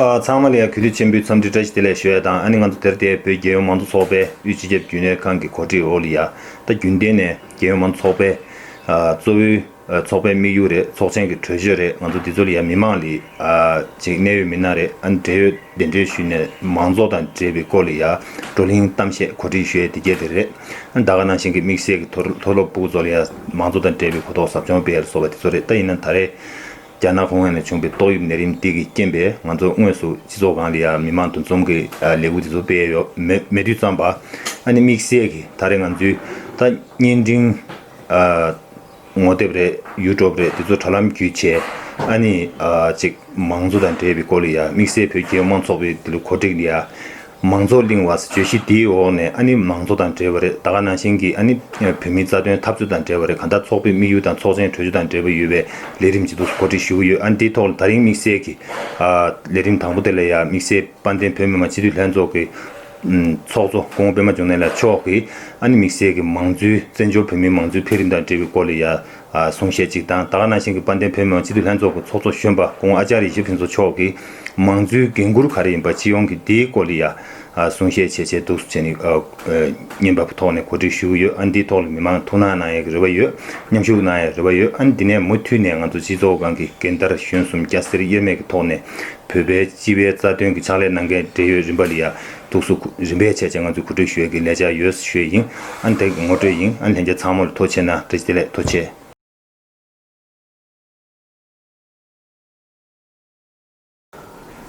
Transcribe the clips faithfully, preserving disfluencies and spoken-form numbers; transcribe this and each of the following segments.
ཨ། ཚང་མ་ལ་ཡང་གུས་འདུད་ཆེན་པོའི་འཚམས་འདྲི་བཀྲ་ཤིས་བདེ་ལེགས་ཞུ་ཡ་དང་། ཨ་ནི་ང་ཚོ་དེར་བལྟས་བོད་རྒྱལ་ཡོངས་མང་གཙོ་ཚོགས་པའི་དབུས་སྤྱི་ཁྱབ་རྒྱུན་ལས་ཁང་གི་གོ་སྒྲིག་འོག་ལ་ཡ། ད་རྒྱུན་ལྡན་ནས་རྒྱལ་ཡོངས་མང་གཙོ་ཚོགས་པའི་ཨ་གཙོ་བོའི་ཨ་ཚོགས་པའི་དམིགས་ཡུལ་རེད། ཚོགས་ཆེན་གྱི་གྲོས་ཆོད་རེད། ང་ཚོ་འདི་ཚོ་ལ་ཡ་མི་མང་ལ་ཨ་ཅིག་གནད་ཡོད་མི་སྣ་རེད། ཨ་ནི་འབྲེལ་ཡོད་གདན་འདྲེན་ཞུས་ནས་མང་གཙོ་དང་འབྲེལ་བའི་སྐོར་ལ་ཡ་བགྲོ་གླེང་གཏམ་བཤད་གོ་སྒྲིག་ཞུ་ཡས་དེ་གས་དེ་རེད། ཨ་ནི་ད་ག་ནང་བཞིན་གྱི་དམིགས་བསལ་གྱི་མཐོ་མཐོ་སློབ་ཕྲུ་གུ་ཚོ་ལ་ཡ་མང་གཙོ་དང་འབྲེལ་བའི་གོ་རྟོགས་ཟབ་སྦྱོང་སྤེལ་ཡ་ལ་སོགས་པ་དེ་ཚོ་རེད། ད་ཡིན་ན་ད་རེས་རྒྱ་ནག་གུང་ཁྲན་ནས་བྱུང་བའི་ཏོག་དབྱིབས་ནད་རིམས་འདི་གི་རྐྱེན་པས་ང་ཚོ་དངོས་སུ་སྤྱི་ཚོགས་སྒང་ལ་ཡང་མི་མང་འདུ་འཛོམས་ཀྱི་ཨ་ལས་འགུལ་འདི་ཚོ་སྤེལ་ཡོད་མེད་མེད་དུས་ཙམ་པ། ཨ་ནི་དམིགས་བསལ་གྱི་ད་རེས་ང་ཚོའི་ད་བརྙན་འཕྲིན་ཨ་ངོ་དེབ་རེད། ཡུ་ཊུབ་རེད། འདི་ཚོ་དྲ་ལམ་བརྒྱུད་བྱས། ཨ་ནི་ཨ་ཅིག་མང་གཙོ་དང་འབྲེལ་བའི་སྐོར་ལ་ཡང་དམིགས་བསལ་བོད་རྒྱལ་ཡོངས་མང་གཙོ་ཚོགས་པའི་འདི་ལ་གོ་སྒྲིག་ལ་ཡང་མང་གཙོ་གླེང་བ་བརྗོད་གཞི་འདིའི་འོག་ནས། ཨ་ནི་མང་གཙོ་དང་འབྲེལ་བ་རེད། ད་ག་ནང་བཞིན་གྱི་ཨ་ནི་བོད་མིའི་རྩ་དོན་འཐབ་རྩོད་དང་འབྲེལ་བ་རེད། གང་ལྟར་ཚོགས་པའི་དམིགས་ཡུལ་དང་ཚོགས་ཆེན་གྲོས་ཆོད་དང་འབྲེལ་བ་ཡོད་པའི་ལས་རིམ་ཅིག་ཏུ་གོ་སྒྲིག་ཞུ་གི་ཡོད། ཨ་ནི་འདིའི་ཐོག་ལ་ད་རིང་དམིགས་བསལ་གྱི་ཨ་ལས་རིམ་དང་པོ་དེ་ལ་ཡང་དམིགས་བསལ་དཔལ་ལྡན་བོད་མི་མང་སྤྱི་འཐུས་ལྷན་ཚོགས་ཀྱི་ཨམ་ཚོགས་གཙོ་སྐུ་ངོ་པད་མ་འབྱུང་གནས་ལགས་མཆོག་གིས་ཨ་ནི་དམིགས་བསལ་གྱི་མང་གཙོའི་བཙན་བྱོལ་བོད་མིའི་མང་གཙོའི་འཕེལ་རིམ་དང་འབྲེལ་བའི་སྐོར་ལ་ཡང་ཨ་གསུང་བཤད་ཅིག་དང་། ད་ག་ནང་བཞིན་གྱི་དཔལ་ལྡན་བོད་མི་མང་སྤྱི་འཐུས་ལྷན་ཚོགས་ཀྱི་ཚོགས་གཙོ་གཞོན་པ་སྐུ་ངོ་ཨ་ཅཱརྱ་ཡེ་ཤེས་ཕུན་ཚོགས་མཆོག་གིས་མང་གཙོའི་འགན་འཁུར་ག་རེ་ཡིན་པ་སྤྱི་ཡོངས་ཀྱི་འདིའི་སྐོར་ལ་ཡ་ཨ་གསུང་བཤད་བྱས་བྱས་འདུག་སེ་བྱས་ནས་ཨ་ཨ་བརྙན་པར་ཐོག་ནས་གོ་སྒྲིག་ཞུ་གི་ཡོད། ཨ་འདིའི་ཐོག་ལ་མི་མང་ཐུགས་སྣང་གནང་ཡག་གི་རེ་བ་ཡོད། མཉམ་ཞུགས་གནང་ཡག་རེ་བ་ཡོད། ཨ་འདི་ནས་མུ་མཐུད་ནས་ང་ཚོ་སྤྱི་ཚོགས་སྒང་གི་འགན་བདག་གཞོན་གསུམ་སྐྱ་སེར་དབྱེར་མེད་ཀྱི་ཐོག་ནས་བོད་པའི་སྤྱི་པའི་རྩ་དོན་གྱི་ཕྱག་ལས་གནང་མཁན་འབྲེལ་ཡོད་རིམ་པ་ལ་ཡ་འདུག་སེ་རིམ་པས་བྱས་བྱས་ང་ཚོས་གོ་སྒྲིག་ཞུ་ཡག་གི་ལས་འཆར་ཡོད་ཞུ་ཡག་ཡིན། ཨ་ནི་དེ་གི་ངོ་སྤྲོད་ཡིན། ཨ་ནི་ལྷན་རྒྱས་ཚང་མ་ལ་ཐུགས་རྗེ་གནང་། བཀྲ་ཤིས་བདེ་ལེགས། ཐུགས་རྗེ་ཆེ།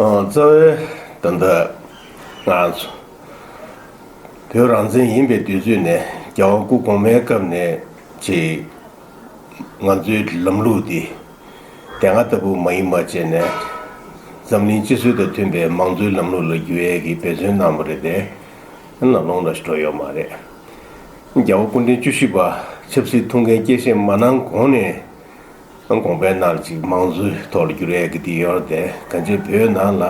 ཨ་རྩ་བའི་ད་ལྟ་ང་ཚོ་བོད་རང་བཙན་ཡིན་པའི་དུས་ཚོད་ནས། རྒྱལ་བ་སྐུ་གོང་མའི་སྐབས་ནས་ཅིག་ང་ཚོའི་ལམ་ལུགས་འདི་དེ་སྔ་ལྟ་བུ་མ་ཡིན་པ་བྱས་ནས། འཛམ་གླིང་སྤྱི་སྲོལ་དང་མཐུན་པའི་མང་གཙོའི་ལམ་ལུགས་ལ་བསྒྱུར་ཡས་ཀྱི་འབད་བརྩོན་གནང་བ་རེད་དེ། ནམ་ལངས་ལ་འགྲོ་ཡོད་མ་རེད། རྒྱལ་བ་སྐུ་ཕྲེང་བཅུ་བཞི་པ་ཆབ་སྲིད་ཐུགས་འགན་སྐྱེད་བཞེས་མ་གནང་གོང་ནས་གོང་འཕེལ་ནང་ཅིག་མང་གཙོའི་ཐོག་ལ་བསྒྱུར་ཡས་ཀྱི་དེ་ཡོད་རེད་དེ། གང་ཅི་བོད་ནང་ལ་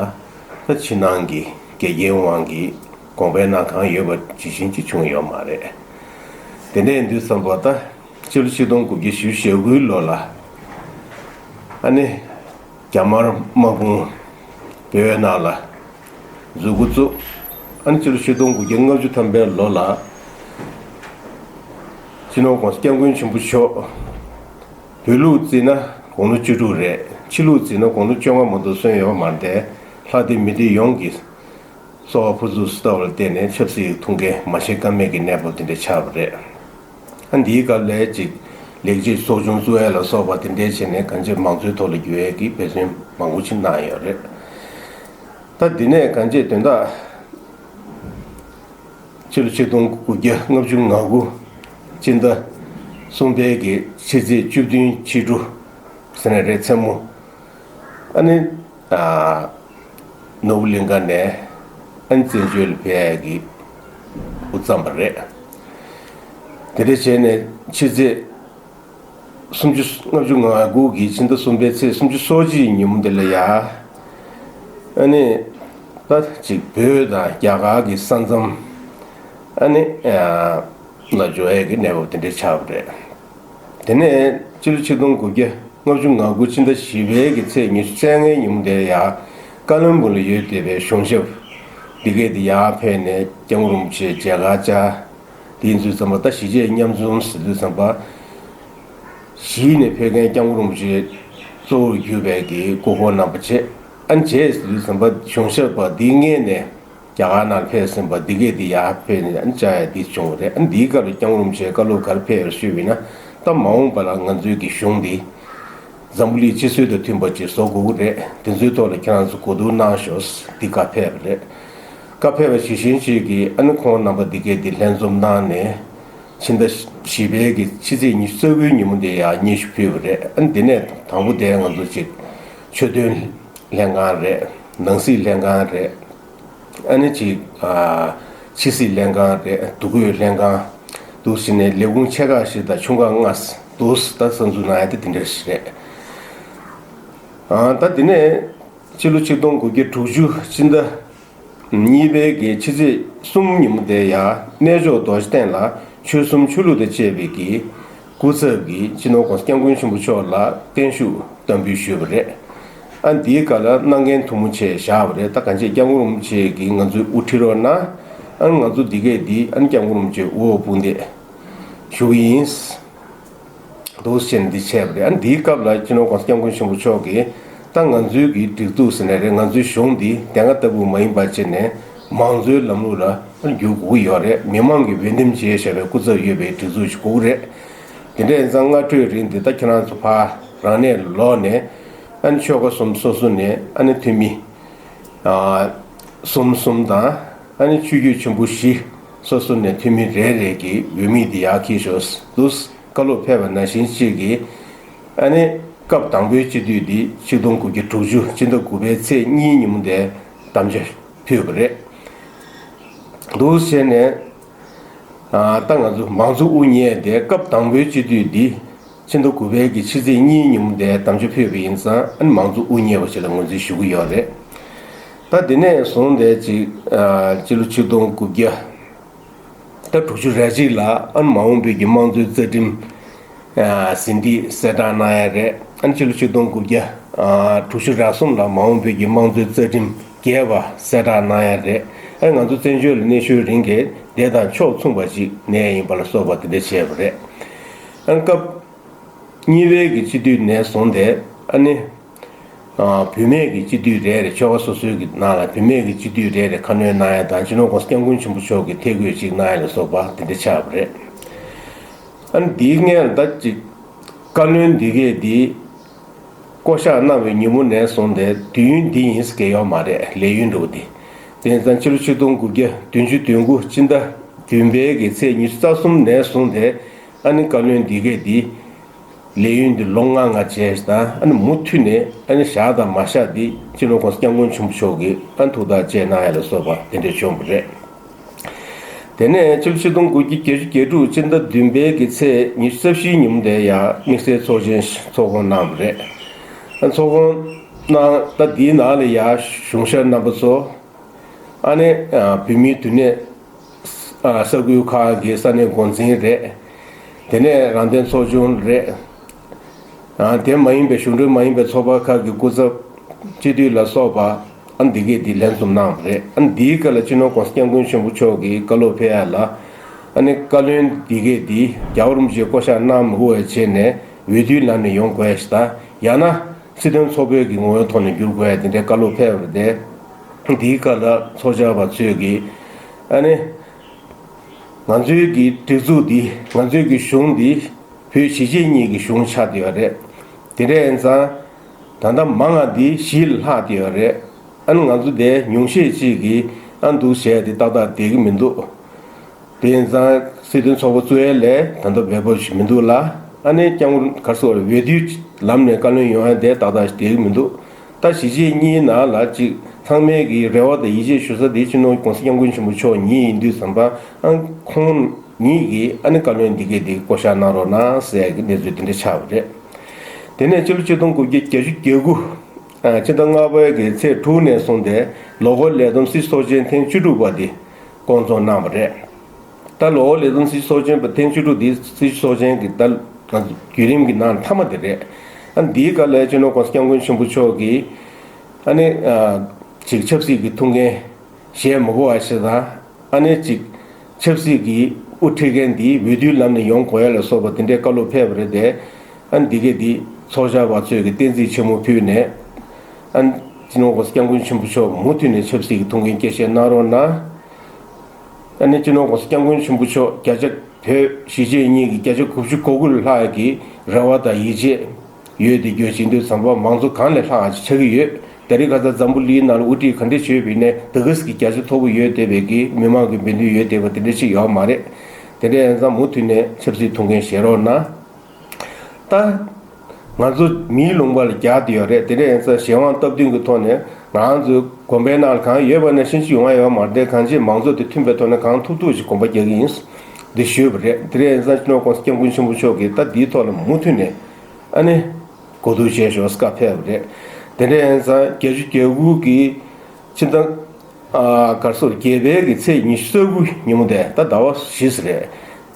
ད་ཕྱི་ནང་གི་འགལ་རྐྱེན་དབང་གིས་གོང་འཕེལ་ནང་གང་ཡོད་པ་ཇི་བཞིན་ཅིག་བྱུང་ཡོད་མ་རེད། དེ་འདྲ་ཡིན་དུས་ཙམ་པ་ད་ཕྱི་ལོ་ཆིག་སྟོང་དགུ་བརྒྱ་བཞི་བཅུ་ཞེ་དགུའི་ལོ་ལ་ཨ་ནི་རྒྱ་དམར་དམག་དཔུང་བོད་ནང་ལ་འཛུལ་འགོ་བཙུགས། ཨ་ནི་ཕྱི་ལོ་ཆིག་སྟོང་དགུ་བརྒྱ་ལྔ་བཅུ་ཐམ་པའི་ལོ་ལ་སྤྱི་ནོར་༸གོང་ས་༸སྐྱབས་མགོན་ཆེན་པོ་མཆོག་བོད་ལུགས་བརྩིས་ན་དགུང་ལོ་བཅུ་དྲུག་རེད། ཕྱི་ལུགས་བརྩིས་ན་དགུང་ལོ་བཅོ་ལྔ་མ་གཏོགས་སོན་ཡོད་མ་རེད་དེ། ལྷ་སྡེ་མི་སྡེ་ཡོངས་ཀྱི་གསོལ་བ་ཕུར་ཚུགས་སུ་བཏབ་པ་ལ་བརྟེན་ནས་ཆབ་སྲིད་ཀྱི་ཐུགས་འགན་མ་བཞེས་ཀ་མེད་ཀྱི་གནས་བབ་དེ་འདྲ་ཆགས་པ་རེད། ཨ་འདིའི་སྐབས་ལ་ཅིག་ལེགས་བཅོས་ཚོགས་ཆུང་བཙུགས་ཡས་ལ་སོགས་པ་དེ་འདྲའི་བྱས་ནས་གང་ཅི་མང་གཙོའི་ཐོག་ལ་བསྒྱུར་ཡས་ཀྱི་འབད་བརྩོན་མང་པོ་ཅིག་གནང་ཡོད་རེད། ད་འདི་ནས་གང་ཅི་དོན་དག་ཕྱི་ལོ་ཆིག་སྟོང་དགུ་བརྒྱ་ལྔ་བཅུ་ང་དགུ་སྤྱི་ཟླ་གསུམ་པའི་གི་ཕྱི་ཚེས་བཅུ་བདུན་ཕྱི་དྲོ་ཟེར་ན་རེད། མཚན་མོ་ཨ་ནི་ཨ་ནོར་བུ་གླིང་ཁ་ནས་ཨ་ནི་བཙན་བྱོལ་ལ་ཕེབས་ཡས་ཀྱི་འགོ་བརྩམས་པ་རེད། དེ་འདྲ་བྱས་ནས་ཕྱི་ཚེས་སུམ་ཅུ་ལྔ་བཅུ་ང་དགུ་གི་ཕྱི་ཟླ་གསུམ་པའི་ཚེས་སུམ་ཅུ་སོ་གཅིག་ཉིན་མོ་དེ་ལ་ཡ་ཨ་ནི་ད་ཅིག་བོད་དང་རྒྱ་གར་གྱི་ས་མཚམས་ཨ་ནི་ལ་འབྱོར་ཡས་ཀྱི་གནས་བབ་དེ་འདྲ་ཆགས་པ་རེད། དེ་ནས་སྤྱི་ལོ་ཆིག་སྟོང་དགུ་བརྒྱ་ལྔ་བཅུ་ང་དགུ་ཕྱི་ཟླ་བཞི་པའི་གི་ཚེས་ཉི་ཤུ་རྩ་ལྔའི་ཉིན་མོ་དེར་ཡ་ཀ་ལོན་སྦུག་ལ་ཡོད་བསྡད་པའི་གཞུང་ཞབས་འདི་གས་དེ་ཡར་ཕེབས་ནས་སྐྱབས་མགོན་རིན་པོ་ཆེ་མཇལ་ཁ་བཅར། དེ་ཡིན་དུས་ཙམ་པ་ད་གཞིས་བྱེས་མཉམ་འཛོམས་ཟེར་དུས་ཙམ་པ་གཞིས་ནས་ཕེབས་མཁན་སྐྱབས་མགོན་རིན་པོ་ཆེ་གཙོ་བོར་གྱུར་པའི་གི་སྐུ་འཁོར་རྣམ་པ་བྱས། ཨ་ནི་བྱས་ཟེར་དུས་ཙམ་པ་གཞུང་ཞབས་པ་འདི་སྔས་ནས་རྒྱ་གར་ནང་ཕེབས་ཟིན་པ་འདི་གས་འདི་ཡར་ཕེབས་ནས་ཨ་ནི་བཅར་ཡ་འདི་བྱུང་བ་རེད། ཨ་ནི་འདིའི་སྐབས་ལ་སྐྱབས་མགོན་རིན་པོ་ཆེ་བཀའ་སློབ་ག་རེ་ཕེབས་ཡོད་ཞུས་པ་ཡིན་ན། ད་མ་འོངས་པ་ལ་ང་ཚོའི་གི་གཞུང་འདི་འཛམ་བུ་གླིང་སྤྱི་སྲོལ་དང་མཐུན་པ་ཅིག་བཟོ་དགོས་ཀྱི་རེད། དེ་ཚོའི་ཐོག་ལ་ཁྱེད་རང་ཚོ་གོ་བསྡུར་གནང་ཤོག་འདི་བཀའ་ཕེབས་པ་རེད། བཀའ་ཕེབས་པ་ཇི་བཞིན་ཅིག་གིས་ཨ་ནི་ཁོང་རྣམ་པ་འདི་གས་འདི་ལྷན་འཛོམས་གནང་ནས་ཕྱི་ཟླ་བཞི་པའི་གི་ཕྱི་ཚེས་ཉི་ཤུ་རྩ་དགུའི་ཉིན་མོ་འདི་ཡར་སྙན་ཞུ་ཕུལ་བ་རེད། ཨ་ནི་འདི་ནས་དང་པོ་དེ་ང་ཚོ་ཅིག་ཆོས་དོན་ལྷན་ཁང་རེད། ནང་སྲིད་ལྷན་ཁང་རེད། ཨ་ནི་ཅིག་ཨ་ཕྱི་སྲིད་ལྷན་ཁང་རེད། འདུ་འགོད་ལྷན་ཁང་འདུག་ཟེར་ནས་ལས་ཁུངས་ཆེ་ཁག་བཞི་དང་ཆུང་ཁག་ལྔ་འདུག་ད་གསར་འཛུགས་གནང་ཡ་དེ་དེ་འདྲ་ཞིག་རེད། ཨ་ད་དེ་ནས་ཕྱི་ལོ་ཆིག་སྟོང་དགུ་བརྒྱ་དྲུག་ཅུ་ཕྱི་ཟླ་གཉིས་པའི་གི་ཕྱི་ཚེས་གསུམ་ཉིན་མོ་དེ་ཡང་གནས་མཆོག་རྡོ་རྗེ་གདན་ལ་ཆོལ་གསུམ་ཆོས་ལུགས་དང་བཅས་པའི་གི་སྐུ་ཚབ་ཀྱིས་སྤྱི་ནོར་༸གོང་ས་༸སྐྱབས་མགོན་ཆེན་པོ་མཆོག་ལ་བརྟན་བཞུགས་བསྟར་འབུལ་ཞུས་པ་རེད། ཨ་འདིའི་སྐབས་ལ་གནང་མཁན་ཐུན་མོང་ཆེ་བཞག་པ་རེད། ད་གང་ཅི་སྐྱབས་མགོན་རིན་པོ་ཆེ་གིས་ང་ཚོའི་དབུ་ཁྲིད་རོགས་གནང་། ཨ་ང་ཚོ་འདི་གས་འདི་ཨ་སྐྱབས་མགོན་རིན་པོ་ཆེ་དབུ་འོག་དཔུང་འདེགས་ཞུ་གི་ཡིན། འདུག་ཟེར་ནས་འདི་བྱས་པ་རེད། ཨ་འདིའི་སྐབས་ལ་སྤྱི་ནོར་༸གོང་ས་༸སྐྱབས་མགོན་ཆེན་པོ་མཆོག་གིས་ད་ང་ཚོའི་གི་སྒྲིག་འཛུགས་ཟེར་ནས་རེད། ང་ཚོའི་གཞུང་འདི་དེ་སྔ་ལྟ་བུ་མ་ཡིན་པ་བྱས་ནས་མང་གཙོའི་ལམ་ལུགས་ལ་བསྒྱུར་དགོས་ཀྱི་ཡོད་རེད། མི་མང་གིས་འོས་འདེམས་བྱས་བཞག་པའི་སྐུ་ཚབ་ཡོད་པའི་སྒྲིག་འཛུགས་ཤིག་དགོས་ཀྱི་རེད། དེ་འདྲ་ཡིན་ཙང་སྔ་འགྱུར་རིང་འདི་ད་ཁྱེད་རང་ཚོ་ཕར་རང་གནས་ལོག་ནས་ཨ་ནི་ཆོལ་ཁ་གསུམ་སོ་སོ་ནས་ཨ་ནི་འཐུས་མི་གསུམ་གསུམ་དང་། ཨ་ནི་ཆོས་བརྒྱུད་ཆེན་པོ་བཞི་སོ་སོ་ནས་འཐུས་མི་རེ་རེ་གི་འོས་མི་དེ་ཡར་འཁྱེར་ཤོག་འདུག་བཀའ་སློབ་ཕེབས་པ་ནང་བཞིན་གཅིག་གིས་ཨ་ནི་སྐབས་དང་པོའི་སྤྱི་འཐུས་འདི་ཆིག་སྟོང་དགུ་བརྒྱ་དྲུག་ཅུ་སྤྱི་ཟླ་དགུ་པའི་ཚེས་གཉིས་ཉིན་མོ་དེ་གདམ་བྱ་ཕུལ་བ་རེད། འདུག་བྱས་ནས་ད་ང་ཚོ་མང་གཙོ་དབུ་བརྙེས་ཏེ་སྐབས་དང་པོའི་སྤྱི་འཐུས་འདི་ཕྱི་ཟླ་དགུ་པའི་གི་ཕྱི་ཚེས་གཉིས་ཉིན་མོ་དེ་གདམ་བྱ་ཕུལ་བ་ཡིན་ཙང་། ཨ་ནི་མང་གཙོ་དབུ་བརྙེས་པ་ཞིག་ལ་ངོས་འཛིན་ཞུ་གི་ཡོད་རེད། ད་དེ་ནས་བཟུང་སྟེ་ཅིག་སྤྱི་ལོ་ཆིག་སྟོང་དགུ་བརྒྱ་ད་དྲུག་ཅུ་རེ་གཅིག་ལ་ཨ་ནི་མ་འོངས་པའི་གི་དམངས་གཙོའི་རྩ་ཁྲིམས་ཟིན་བྲིས་གསལ་བསྒྲགས་གནང་ཡ་རེད། ཨ་ནི་ཕྱི་ལོ་ཆིག་སྟོང་དགུ་བརྒྱ་དྲུག་ཅུ་རེ་གསུམ་ལ་མ་འོངས་པའི་གི་དམངས་གཙོའི་རྩ་ཁྲིམས་རྒྱས་པ་གསལ་བསྒྲགས་གནང་ཡ་རེད། ཨ་ནི་ང་ཚོ་བཙན་བྱོལ་ལ་གནས་ཤུལ་རིང་གི་འདས་དང་ཕྱོགས་མཚུངས་པ་ཞིག་གནས་ཡིན་པ་ལ་སོགས་པ་དེ་འདྲ་བྱས་པ་རེད། ཨ་ནི་སྐབས་གཉིས་པའི་གི་སྤྱི་འཐུས་ནས་བཟུང་སྟེ་ཨ་ནི་བུད་མེད་ཀྱི་སྤྱི་འཐུས་རེ་རེ། ཆོལ་ཁ་སོ་སོའི་གི་ནང་ལ་བུད་མེད་ཀྱི་སྤྱི་འཐུས་རེ་རེ་ཁ་སྣོན་གནང་ཡ་དང་། སྤྱི་ནོར་༸གོང་ས་༸སྐྱབས་མགོན་ཆེན་པོ་མཆོག་གིས་ཐད་བསྐོས་ཅིག་གནང་ཡ་ལ་སོགས་པ་དེ་འདྲ་ཆགས་པ་རེད། ཨ་ནི་འདིའི་སྔོན་ལ་ད་ཅིག་བཀའ་བློན་འདི་གས་འདི་བསྐོ་གཞག་གནང་བའི་ཉིན་མོ་ནས་བཟུང་སྟེ་དུས་ཡུན་འདི་ཡིན་ཟེར་གྱི་ཡོད་མ་རེད། ལས་ཡུན་འགྲོ་བ་འདི། དེ་ཡིན་ཙང་ཕྱི་ལོ་ཆིག་སྟོང་དགུ་བརྒྱ་བདུན་ཅུ་དོན་དགུ་སྤྱི་ཟླ་བདུན་པའི་གི་ཚེས་ཉི་ཤུ་རྩ་གསུམ་ནས་བཟུང་སྟེ་ཨ་ནི་བཀའ་བློན་འདི་གས་འདི་ལས་ཡུན་འདི་ལོ་ལྔ་ལྔ་བྱས་དང་། ཨ་ནི་མུ་མཐུད་ནས་ཨ་ནི་བཞག་དང་མ་བཞག་འདི་སྤྱི་ནོར་༸གོང་ས་༸སྐྱབས་མགོན་ཆེན་པོ་མཆོག་གིས་ཨ་ནི་ཐུགས་ཐག་བཅད་གནང་ཡ་ལ་སོགས་པ་དེ་འདྲ་བྱུང་བ་རེད། དེ་ནས་ཕྱི་ལོ་ཆིག་སྟོང་དགུ་བརྒྱ་བརྒྱད་ཅུ་གྱ་དྲུག་སྤྱི་ཟླ་བདུན་པའི་གི་ཚེས་ཉི་ཤུ་རྩ་བཞིའི་ཉིན་མོ་དེ་ཡང་དམིགས་བསལ་ཚོགས་ཆེན་ཚོགས་སྐོང་གནང་བ་རེད། ཨ་ཚོགས་སྐོང་གནང་ད་འདིའི་ནང་ལ་ཡང་གཞུང་ཞབས་རྣམ་པ་ཚོ། ཨ་ནི་བོད་མིའི་འདུ་གནས་ས་ཁུལ་ཁག་གི་ས་གནས་འགོ་འཛིན་རེད། དེ་ནས་རང་བདེན་ཚོགས་ཆུང་རེད། དེ་མ་ཡིན་པའི་གཞུང་འབྲེལ་མ་ཡིན་པའི་ཚོགས་པ་ཁག་གི་སྐུ་ཚབ་སྤྱི་འཐུས་ལ་སོགས་པ་ཨ་འདི་གས་འདི་ལན་གསུམ་གནང་བ་རེད། ཨ་འདིའི་སྐབས་ལ་སྤྱི་ནོར་༸གོང་ས་༸སྐྱབས་མགོན་ཆེན་པོ་མཆོག་གིས་བཀའ་སློབ་ཕེབས་ཡ་ལ། ཨ་ནི་བཀའ་བློན་འདི་གས་འདི་རྒྱལ་བ་རིན་པོ་ཆེས་བསྐོ་གཞག་གནང་མི་དགོས་པ་བྱས་ནས་འོས་བསྡུའི་ལམ་ནས་ཡོང་དགོས་ཡ་ཞིག་དང་། ཡང་ན་སྲིད་དོན་ཚོགས་པའི་གི་ངོ་བོའི་ཐོག་ནས་བསྒྱུར་དགོས་ཡ་དེ་འདྲའི་བཀའ་སློབ་ཕེབས་པ་རེད། དེ་འདིའི་སྐབས་ལ་ཚོགས་བཅར་བ་ཚོས་གི་ཨ་ནི་ང་ཚོའི་གི་སྒྲིག་འཛུགས་འདི། ང་ཚོའི་གི་གཞུང་འདི་བོད་གཞིས་བྱེས་གཉིས་ཀྱི་གཞུང་ཆགས་བསྡད་ཡོད་རེད། དེ་འདྲ་ཡིན་ཙང་ད་ལྟ་མང་ང་འདི་གཞིས་ལ་ལྷག་བསྡད་ཡོད་རེད། ཨ་ནི་ང་ཚོ་དེ་ཉུང་ཤས་ཅིག་གིས་ཨ་འདུག་བྱས་ཏེ་ཏག་ཏག་བསྡད་ཀྱི་མི་འདུག་དེ་ཡིན་ཙང་སྲིད་དོན་ཚོགས་པ་བཙུགས་ཡས་ལས་ད་ལྟ་འབད་པ་ཞིག་མི་འདུག་ལ། ཨ་ནི་སྐྱབས་མགོན་ག་རེ་ཟེར་དགོས་རེད། འོས་བསྡུའི་ལམ་ནས་བཀའ་བློན་ཡོང་ཡ་དེ་ཏག་ཏག་ཞིག་བསྡད་ཀྱི་མི་འདུག་ད་གཞིས་བྱེས་གཉིས་ནང་ལ་ཅིག་ཚང་མས་ཀྱི་རེ་བ་དང་ཡིད་ཆེས་ཞུ་ས་དེ་སྤྱི་ནོར་༸གོང་ས་༸སྐྱབས་མགོན་ཆེན་པོ་མཆོག་ཉིད་ཡིན་དུས་ཙམ་པ། ཨ་ཁོང་ཉིད་ཀྱིས་ཨ་ནི་བཀའ་བློན་འདི་གས་འདི་བསྐོ་གཞག་གནང་རོགས་གནང་ཟེར་ཡ་གི་གནས་ཚུལ་དེ་འདྲ་ཆགས་པ་རེད། དེ་ནས་ཕྱི་ལོ་ཆིག་སྟོང་དགུ་བརྒྱ་བརྒྱད་ཅུ་གྱ་དགུ་ཕྱི་ཟླ་ལྔ་པའི་གི་ཚེས་དྲུག་ནས་བཟུང་སྟེ་ལོ་འཁོར་ལས་བསྡོམས་སྲིད་ཚོགས་ཆེན་ཐེངས་བཅུ་དྲུག་པ་དེ་བསྐོང་ཚོགས་གནང་བ་རེད། ད་ལོ་འཁོར་ལས་བསྡོམས་སྲིད་ཚོགས་ཆེན་པ་ཐེངས་བཅུ་དྲུག་འདི་སྲིད་ཚོགས་ཆེན་གྱི་ད་བརྒྱུད་རིམ་གྱི་ནང་མཐའ་མ་དེ་རེད། ཨ་འདིའི་སྐབས་ལ་སྤྱི་ནོར་༸གོང་ས་༸སྐྱབས་མགོན་ཆེན་པོ་མཆོག་གིས་ཨ་ནི་ཅིག་ཆབ་སྲིད་ཀྱི་ཐུགས་འགན་བཞེས་མ་དགོས་པ་ཞིག་དང་། ཨ་ནི་ཅིག་ཆབ་སྲིད་ཀྱི་དབུ་ཁྲིད་མཁན་འདི་འོས་བསྡུའི་ལམ་ནས་ཡོང་དགོས་ཡ་ལ་སོགས་པ་དེ་འདྲའི་བཀའ་སློབ་ཕེབས་པ་རེད་དེ། ཨ་འདི་གས་འདི་ཚོགས་བཅར་བ་ཚོས་ཀྱི་བསྟན་རྩིས་ཆེན་མོ་ཕུལ་ནས། ཨ་སྤྱི་ནོར་༸གོང་ས་༸སྐྱབས་མགོན་ཆེན་པོ་མཆོག་མུ་མཐུད་ནས་ཆབ་སྲིད་ཀྱི་ཐུགས་འགན་བསྐྱར་བཞེས་གནང་རོགས་གནང་། ཨ་ནི་སྤྱི་ནོར་༸གོང་ས་༸སྐྱབས་མགོན་ཆེན་པོ་མཆོག་བརྒྱ་ཆ་བོད་གཞིས་བྱེས་གཉིས་ཀྱི་བརྒྱ་ཆ་དགུ་བཅུ་གོ་དགུ་ལྷག་གི་རེ་བ་དང་ཡིད་ཆེས་ཡོད་དེ། རྒྱུ་བྱེད་དུས་ཙམ་པ་མང་གཙོ་གང་ལས་ལྷག་ཅིག་ཆགས་ཀྱི་ཡོད། ད་རེས་ཁ་སང་འཛམ་བུ་གླིང་ནང་ལ་དབུ་ཁྲིད་ག་འདྲ་བྱས་པ་ཡིན་ནའི་དེ་ག་ཙམ་གྱི་བརྒྱ་ཆ་མཐོ་པོ་ཡོད་བསྡད་པའི་གི་མི་མང་གི་འབོད་འདུན་ཡོད་བསྡད་པ་དེ་འདྲ་ཅིག་ཡོད་མ་རེད། དེ་འདྲ་ཡིན་ཙང་མུ་མཐུད་ནས་ཆབ་སྲིད་ཐུགས་འགན་བཞེས་རོགས་གནང་། ད་ང་ཚོ་མིའི་ལུང་པ་ལ་རྒྱག་བསྡད་ཡོད་རེད། དེ་འདྲ་ཡིན་ཙང་གཞན་དབང་སྟབས་བསྟུན་གྱི་ཐོག་ནས་ང་ཚོའི་དགོན་པའི་ནང་ལ་གང་ཡོད་པ་ནང་བཞིན་ཅིག་ཡོང་ཡ་ཡོད་མ་རེད། གང་ཅི་མང་ཚོགས་དེ་མཐུན་པའི་ཐོག་ནས་གང་ཐུབ་ཐུབ་ཅིག་གོམ་པ་རྒྱག་གི་ཡིན་འདི་ཞུས་པ་རེད། དེ་འདྲ་ཡིན་ཙང་སྤྱི་ནོར་༸གོང་ས་༸སྐྱབས་མགོན་ཆེན་པོ་མཆོག་གིས་ད་འདིའི་ཐོག་ལ་མུ་མཐུད་ནས་ཨ་ནི་གོ་བསྡུར་བྱས་ཤོག་ཟེར་བཀའ་ཕེབས་པ་རེད། དེ་འདྲ་ཡིན་ཙང་བརྒྱད་ཅུ་གྱ་དགུ་གི་ཕྱི་ཟླ་ཨ་ག་རེ་ཟེར་དགོས་རེད། བརྒྱད་པའི་གི་ཚེས་ཉི་ཤུ་རྩ་དགུ་ཉིན་མོ་དེ་ད་ཟླ་བ་བཞི་ཙམ་རེད།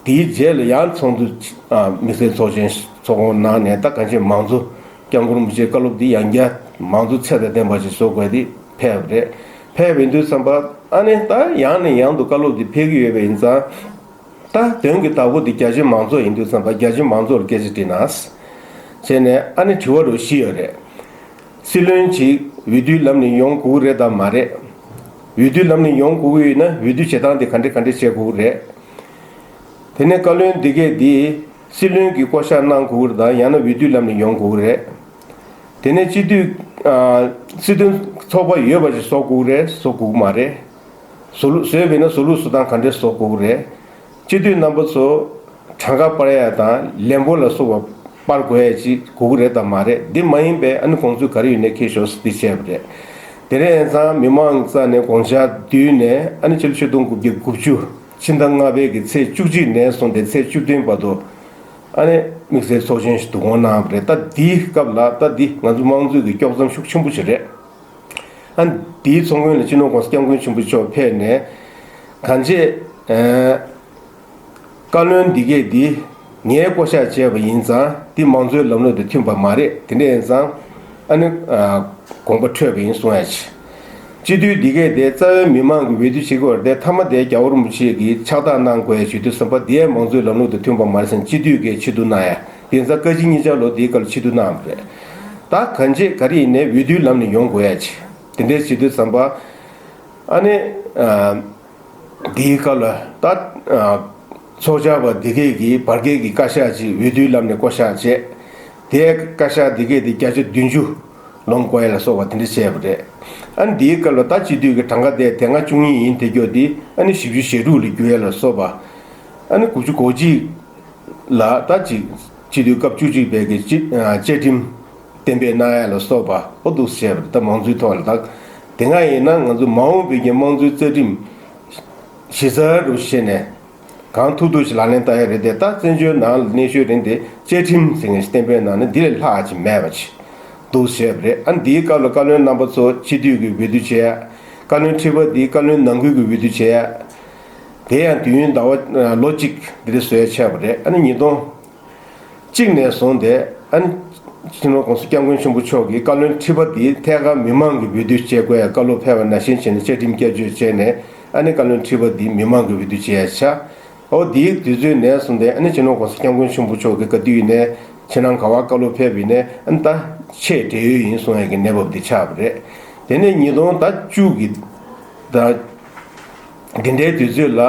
དེའི་རྗེས་ལ་ཡང་ཚོགས་འདུ་ཨ་དམིགས་བསལ་ཚོགས་ཆེན་ཚོགས་སྐོང་གནང་ནས། ད་གང་ཅི་མང་གཙོ་༸སྐྱབས་མགོན་རིན་པོ་ཆེའི་བཀའ་སློབ་འདི་ཡང་བསྐྱར་ མང་གཙོ་ཚད་དང་ལྡན་པ་ཞིག་བཟོ་དགོས་ཏེ་ཕེབས་པ་རེད། ཕེབས་པ་ཡིན་དུས་ཙམ་པ་ཨ་ནི་ད་ཡང་ནས་ཡང་དུ་བཀའ་སློབ་འདི་ཕེབས་ཀྱི་ཡོད་པ་ཡིན་ཙང་། ད་དོན་གྱི་བདག་པོ་འདི་རྒྱ་ཆེ་མང་ཚོགས་ཡིན་དུས་ཙམ་པ་རྒྱ་ཆེ་མང་ཚོགས་ལ་སྐད་ཆ་དྲིས་ན། བྱས་ནས་ཨ་ནི་དྲི་བ་རུ་བཞི་ཡོད་རེད། སྲིད་བློན་ཅིག་འོས་བསྡུའི་ལམ་ནས་ཡོང་དགོས་ཀྱི་རེད་དམ་མ་རེད། འོས་བསྡུའི་ལམ་ནས་ཡོང་དགོས་ཀྱི་ཡོད་ན་འོས་བསྡུ་བྱེད་སྟངས་དེ་ག་འདྲ་ག་འདྲ་བྱེད་དགོས་ཀྱི་རེད། དེ་ནས་བཀའ་བློན་འདི་གས་འདི་སྲིད་བློན་གྱིས་བསྐོ་གཞག་གནང་དགོས་ཀྱི་རེད་དམ་ཡང་ན་འོས་བསྡུའི་ལམ་ནས་ཡོང་དགོས་ཀྱི་རེད། དེ་ནས་སྤྱི་འཐུས་ཨ་སྲིད་དོན་ཚོགས་པ་ཡོད་པ་ཞིག་བཟོ་དགོས་ཀྱི་རེད་བཟོ་དགོས་ཀྱི་མ་རེད། བཟོ་ལུགས་བཟོས་པ་ཡིན་ན་བཟོ་ལུགས་བཟོ་སྟངས་ག་འདྲས་བཟོ་དགོས་ཀྱི་རེད། སྤྱི་འཐུས་རྣམ་པ་ཚོ་གྲངས་ཀ་སྤར་ཡ་དང་ལན་པོ་ལ་སོགས་པ་སྤར་དགོས་ཡ་ཅིག་དགོས་ཀྱི་རེད་དམ་མ་རེད། འདི་མ་ཡིན་པའི་ཨ་ནི་དགོངས་ཚུལ་ག་རེ་ཡོད་ནའི་ཁྱེར་ཤོག་ཟེར་འདི་བཤད་པ་རེད། དེ་རིང་ཡང་ཚང་མི་མང་རྩ་ནས་དགོངས་འཆར་བསྡུས་ནས་ཨ་ནི་ཕྱི་ལོ་ཆིག་སྟོང་དགུ་བརྒྱ་དགུ་བཅུ་ཕྱི་ཟླ་ལྔ་པའི་གི་ཚེས་བཅུ་གཅིག་ནས་བཟུང་སྟེ་ཚེས་བཅུ་བདུན་བར་དུ་ཨ་ནི་དམིགས་བསལ་ཚོགས་ཆེན་ཞིག་བསྡུ་སྐོང་གནང་བ་རེད། ད་འདིའི་སྐབས་ལ་ད་འདི་ང་ཚོ་དམངས་གཙོའི་གི་དཀྱོག་མཚམས་ཤུགས་ཆེན་པོ་ཞིག་རེད། ཨ་འདིའི་ཚོགས་མགོན་ལ་སྤྱི་ནོར་༸གོང་ས་༸སྐྱབས་མགོན་ཆེན་པོ་མཆོག་ཕེབས་ནས་གང་ཅི། ཨ་བཀའ་བློན་འདི་གས་འདི་ངས་བསྐོ་གཞག་བྱས་པ་ཡིན་ཙང་འདི་མང་གཙོའི་ལམ་ལུགས་དང་མཐུན་པ་མ་རེད། དེ་འདྲ་ཡིན་ཙང་ཨ་ནི་ཨ་དགོངས་པ་འཕྲོད་པ་ཡིན་གསུང་ཡ་ཆེ། སྤྱི་འཐུས་འདི་གས་དེ་རྩ་བའི་མི་མང་གི་འོས་བསྡུ་བྱེད་དགོས་རེད་དེ་མཐའ་མ་དེ་རྒྱལ་བ་རིན་པོ་ཆེ་གིས་ཕྱག་རྟགས་གནང་དགོས་ཡ་ཞུ་དུས་ཙམ་པ་དེ་ཡང་མང་གཙོའི་ལམ་ལུགས་དང་མཐུན་པ་མ་རེད་ཟེར་ནས་སྤྱི་འཐུས་ཀྱིས་ཕྱིར་བསྡུ་གནང་ཡ། དེང་སང་བཀའ་སྤྱི་གཉིས་ཆར་ལོ་དེའི་སྐབས་ལ་ཕྱིར་བསྡུ་གནང་བ་རེད། ད་གང་ཅི་ག་རེ་ཡིན་ནའི་འོས་བསྡུའི་ལམ་ནས་ཡོང་དགོས་ཡ་ཆེ། དེ་འདྲའི་བྱེད་དུས་ཙམ་པ་ཨ་ནི་ཨ་འདིའི་སྐབས་ལ་ད་ཨ་ཚོགས་བཅར་བ་འདི་གས་ཀྱིས་བར་བརྒལ་གྱི་བཀའ་ཤག་ཅིག་འོས་བསྡུའི་ལམ་ནས་བསྐོ་གཞག་བྱས། དེའི་བཀའ་ཤག་འདི་གས་དེ་བརྒྱ་ཆ་བདུན་ཅུ་ལོངས་བཀོད་ཡ་ལ་སོགས་པ་དེ་འདྲ་བྱས་པ་རེད། ཨ་ནི་འདིའི་སྐབས་ལ་ད་སྤྱི་འཐུས་ཀྱི་གྲངས་ཀ་དེ་དེ་སྔ་བཅུ་གཉིས་ཡིན་དེ་སྐྱོ་དེ་ཨ་ནི་བཞི་བཅུ་ཞེ་དྲུག་ལ་བསྒྱུར་ཡ་ལ་སོགས་པ། ཨ་ནི་དགུ་བཅུ་གོ་གཅིག་ལ་ད་ཅིག་སྤྱི་འཐུས་སྐབས་བཅུ་གཅིག་པའི་གི་སྤྱི་ཨ་བཅའ་ཁྲིམས་གཏན་འབེབས་གནང་ཡ་ལ་སོགས་པ་ཨོ་འདུག་བྱས་པ་རེད། ད་མང་གཙོའི་ཐོག་ལ་ད་དེ་སྔ་ཡིན་ན་ང་ཚོ་མ་འོངས་པའི་གི་དམངས་གཙོའི་རྩ་ཁྲིམས་གཞི་རྩ་རུ་བྱས་ནས་གང་ཐུབ་ཐུབ་ཞིག་ལག་ལེན་བསྟར་ཡ་རེད་དེ། ད་བཙན་བྱོལ་ནང་ལ་གནས་ཤུལ་རིང་དེ་བཅའ་ཁྲིམས་ཟེར་མཁན་ཞིག་གཏན་འབེབས་གནང་ནས་འདི་ལས་ལྷག་ཅིག་མེད་པ་ཅིག་འདུག་བྱས་པ་རེད། ཨ་འདིའི་སྐབས་ལ་བཀའ་བློན་རྣམ་པ་ཚོ་སྤྱི་འཐུས་ཀྱི་འོས་བསྡུ་བྱས་ཡ། བཀའ་བློན་ཁྲི་པ་འདི་བཀའ་བློན་ནང་ཁུལ་གྱི་འོས་བསྡུ་བྱས་ཡ། དེ་ཡང་དུས་ཡུན་ཟླ་བ་ལོ་གཅིག་འདི་འདྲ་བཟོས་ཆགས་པ་རེད། ཨ་ནི་ཉིས་སྟོང་གཅིག་ནས་བཟུང་སྟེ་ཨ་ནི་སྤྱི་ནོར་༸གོང་ས་༸སྐྱབས་མགོན་ཆེན་པོ་མཆོག་གིས་བཀའ་བློན་ཁྲི་པ་འདི་ཐད་ཀར་མི་མང་གི་འོས་བསྡུ་བྱེད་དགོས་ཡ་བཀའ་སློབ་ཕེབས་པ་ནང་བཞིན་བྱས་ནས་བཅའ་ཁྲིམས་བསྐྱར་བཅོས་བྱས་ནས་ཨ་ནི་བཀའ་བློན་ཁྲི་པ་འདི་མི་མང་གི་འོས་བསྡུ་བྱེད་ཡ་ཆགས། ཨོ་དེའི་དུས་ཚོད་ནས་བཟུང་སྟེ་ཨ་ནི་སྤྱི་ནོར་༸གོང་ས་༸སྐྱབས་མགོན་ཆེན་པོ་མཆོག་གིས་བཀའ་དུས་ཡིན་ནས་ཕྱི་ནང་ག་བ་བཀའ་སློབ་ཕེབས་ཡིན་ནས་ཨ་ནི་ད་ཆེས་བགྲེས་ཡོལ་ཡིན་གསུང་ཡ་གི་གནས་བབ་འདི་ཆགས་པ་རེད། དེ་ནས་ཉིས་སྟོང་ད་བཅུ་གི་ད་འདི་འདྲའི་དུས་ཚོད་ལ།